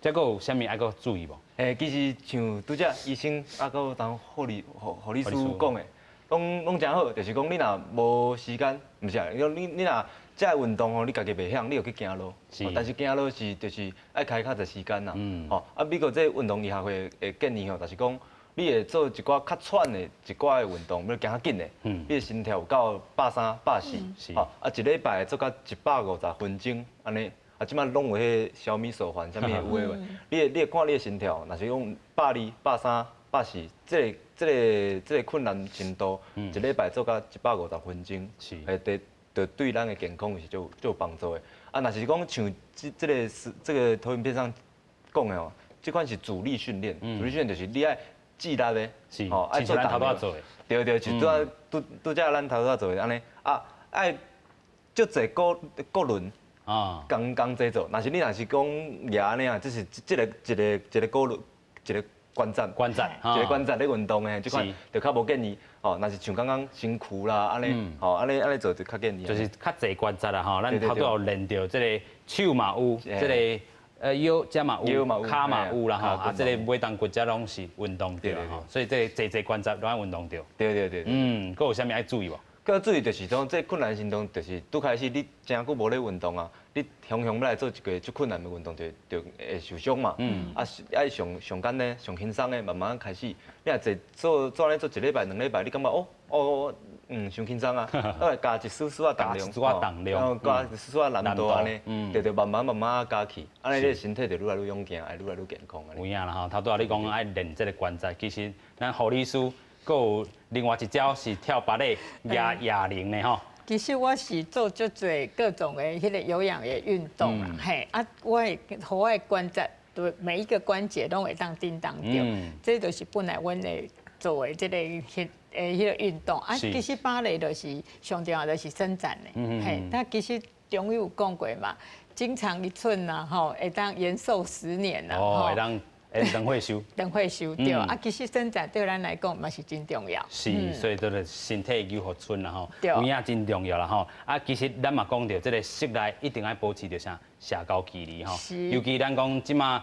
這閣有啥物愛閣注意無？其實像拄才醫生啊，閣有當護理師講的。攏誠好，就是講你若無時間，毋是啊，你若這个運動吼，你家己袂曉，你就去行路。但是行路是就是愛開較濟時間啦。吼，啊，美國這個運動醫學會的建議吼，就是講你會做一寡較喘的一寡的運動，比如行較緊的，你的心跳有到130、140，吼，啊，一禮拜做到150分鐘，按呢，啊，這擺攏有彼个小米手環，啥物有的無？你會看你的心跳，若是講120、130、140，這個困難程度，一禮拜做到150分鐘，會對對對咱的健康是足足有幫助的。啊，若是講像這個是這個投影片上講的吼，這款是阻力訓練，阻力訓練就是你愛肌力的，吼，愛做頭拄做的，對對，就拄拄拄才咱頭拄做的按呢，啊，愛足濟個輪啊，共共齊做。若是你若是講舉按呢啊，這是這個一個一個骨輪一個。關節，關節，一個關節咧運動的，這款就較無建議。吼，若是像剛剛身軀啦，按呢，吼，按呢按呢做就較建議。就是較濟關節啦，吼，咱頭拄有練著這個手嘛有，這個腰這嘛有，跤嘛有啦，吼，啊，這個尾胴骨這攏是運動著吼，所以這個濟濟關節攏愛運動著。對對對。嗯，閣有啥物愛注意無？閣注意就是講，這困難程度就是拄開始你誠久無咧運動啊，你雄雄欲來做一個足困難的運動，就就會受傷嘛。啊，愛上上簡單、上輕鬆的，慢慢開始。你若坐做做按呢做一禮拜、兩禮拜，你感覺哦哦，傷輕鬆啊，愛加一絲絲仔重量，加一絲絲仔難度按呢，就就慢慢慢慢加去，按呢你的身體就愈來愈勇健，會愈來愈健康。有影啦吼，頭拄仔你講愛練這個關節，其實咱護理師。閣有另外一招是跳芭蕾、舉啞鈴的吼。其實我是做足濟各種的彼個有氧的運動啦，嘿，啊，我會予我的關節對每一個關節攏會當叮當著，這就是本來阮的做的這個彼彼個運動。啊，其實芭蕾就是上重要就是伸展的，嘿，但其實中醫有講過嘛，筋長一寸呐，吼，會當延壽10年啦，哦，會當。會長歲壽，長歲壽對啊，其實伸展對咱來講嘛是真重要。是，所以就是身體有予春啦吼，有影真重要啦吼。啊，其實咱嘛講著，這個室內一定愛保持著啥社交距離吼。尤其咱講這馬，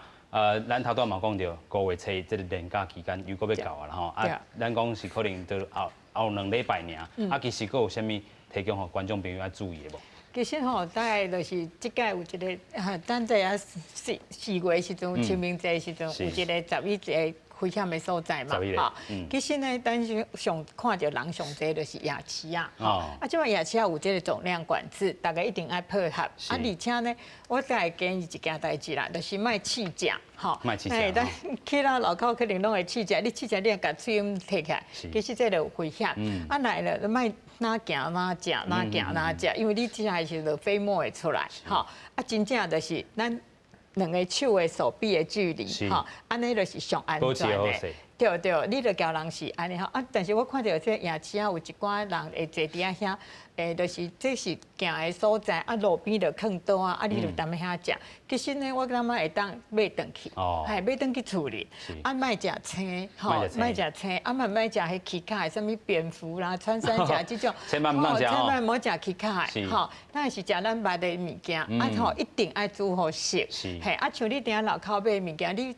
咱頭拄嘛講著，5月初這個連假期間又閣欲到啊啦吼。啊，咱講是可能就後後兩禮拜爾。啊，其實閣有啥物提供予觀眾朋友愛注意的無？其實吼，大概就是這擺有一個，咱這啊四四月時陣，清明節時陣有一個11個危險的所在嘛，吼。其實呢，咱上看著人上濟就是夜市啊，啊，這擺夜市仔有這個總量管制，大家一定愛配合。啊，而且呢，我閣會建議一件代誌啦，就是莫試食，吼。莫試食。咱去到路口可能攏會試食，你試食你也共喙罌提起來，其實這就有危險。啊，來了，莫哪行哪食，哪行哪食，因為你食的時陣飛沫會出來，吼。啊，真正就是咱兩个手的手臂的距離，吼，按呢就是上安全的。對對，你就共人是按呢吼。啊，但是我看著這夜市仔有一寡人會坐佇遐，就是這是行的所在，啊，路邊就囥桌仔，啊，你就踮遐食。其實呢，我感覺會當買轉去，嘿，買轉去厝裡，啊，莫食生，吼，莫食生，啊，嘛莫食彼起跤的，啥物蝙蝠啦、穿山甲這種，千萬毋通食千萬毋好食起跤的，吼，咱是食咱捌的物件，啊吼，一定愛煮予熟，嘿，啊，像你佇遐路口買物件，你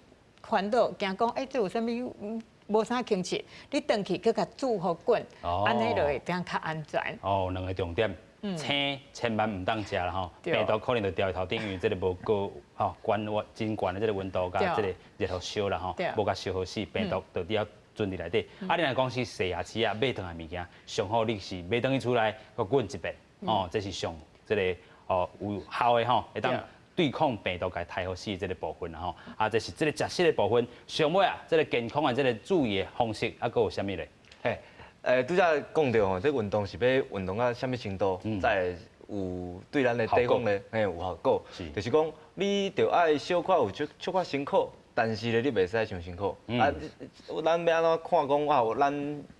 煩惱驚講，欸，這有啥物無啥清晰，你轉去閣共煮予滾，按呢就會當較安全。哦，兩個重點，生千萬毋當食啦吼，病毒可能就牢佇頭頂，因為這個無高吼，懸溫真懸的這個溫度佮這個熱予燒啦吼，無共燒予死，病毒就佇遐存佇內底。啊，你若講是踅夜市仔買轉來物件，上好你是買轉去厝內閣滾一遍，哦，這是上這個哦有效的吼，會當對抗病毒共刣予死這個部分啦吼。啊，這是這個食食的部分。上尾啊，這個健康的這個注意的方式，啊，閣有啥物咧？嘿，拄才讲著吼，這運動是欲運動到啥物程度，才會有對咱的體況咧，嘿，有效果。就是講，你著愛小可有小可辛苦，但是咧，你袂使傷辛苦。啊，咱欲按怎看講啊？咱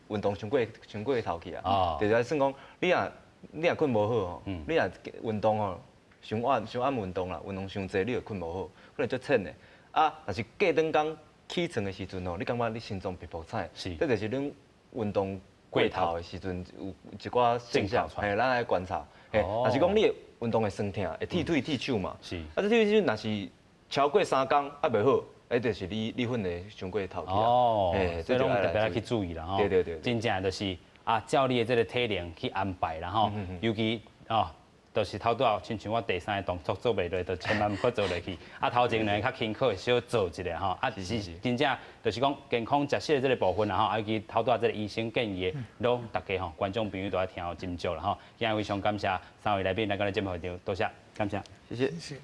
運動傷過頭去啊？就是算講，你若睏無好吼，你若運動吼，傷晚傷暗運動啦，運動傷濟，你會睏無好，可能足淺的。啊，若是隔轉工起床的時陣吼，你感覺你心臟噗噗顫，這就是恁運動過頭的時陣有一寡現象，嘿，咱愛觀察。嘿，若是講你會運動會酸疼，會鐵腿鐵手嘛。啊，這鐵腿手若是超過3工啊袂好，彼就是你訓練傷過頭去啊。哦，所以攏特別愛去注意啦吼。對對對。真正就是啊，照你的這個體能去安排啦吼，尤其哦。就是頭拄仔，親像我第三个動作做袂落，就千萬毋閣做落去。啊，頭前兩个較輕巧，小做一下吼。啊，是真正就是講健康食食的這個部分啦吼，啊，尤其頭拄仔這個醫生建議的，攏大家吼觀眾朋友都愛聽予斟酌啦吼。今日非常感謝三位來賓來到咱節目現場，多謝，感謝，謝謝。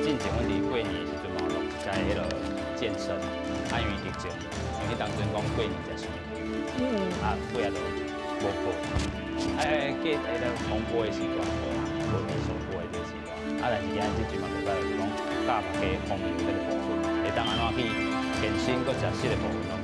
進前阮佇過年的時陣嘛，有錄一寡彼个健身，啊，因為疫情，因為彼當陣講過年食傷久，啊，尾仔就無報。哎，過彼个風波的時段無啦，無佇上報的這個時段。啊，但是今日這陣嘛袂歹，就是講教大家方面有這個部分，會當按怎去健身閣食食的部分攏。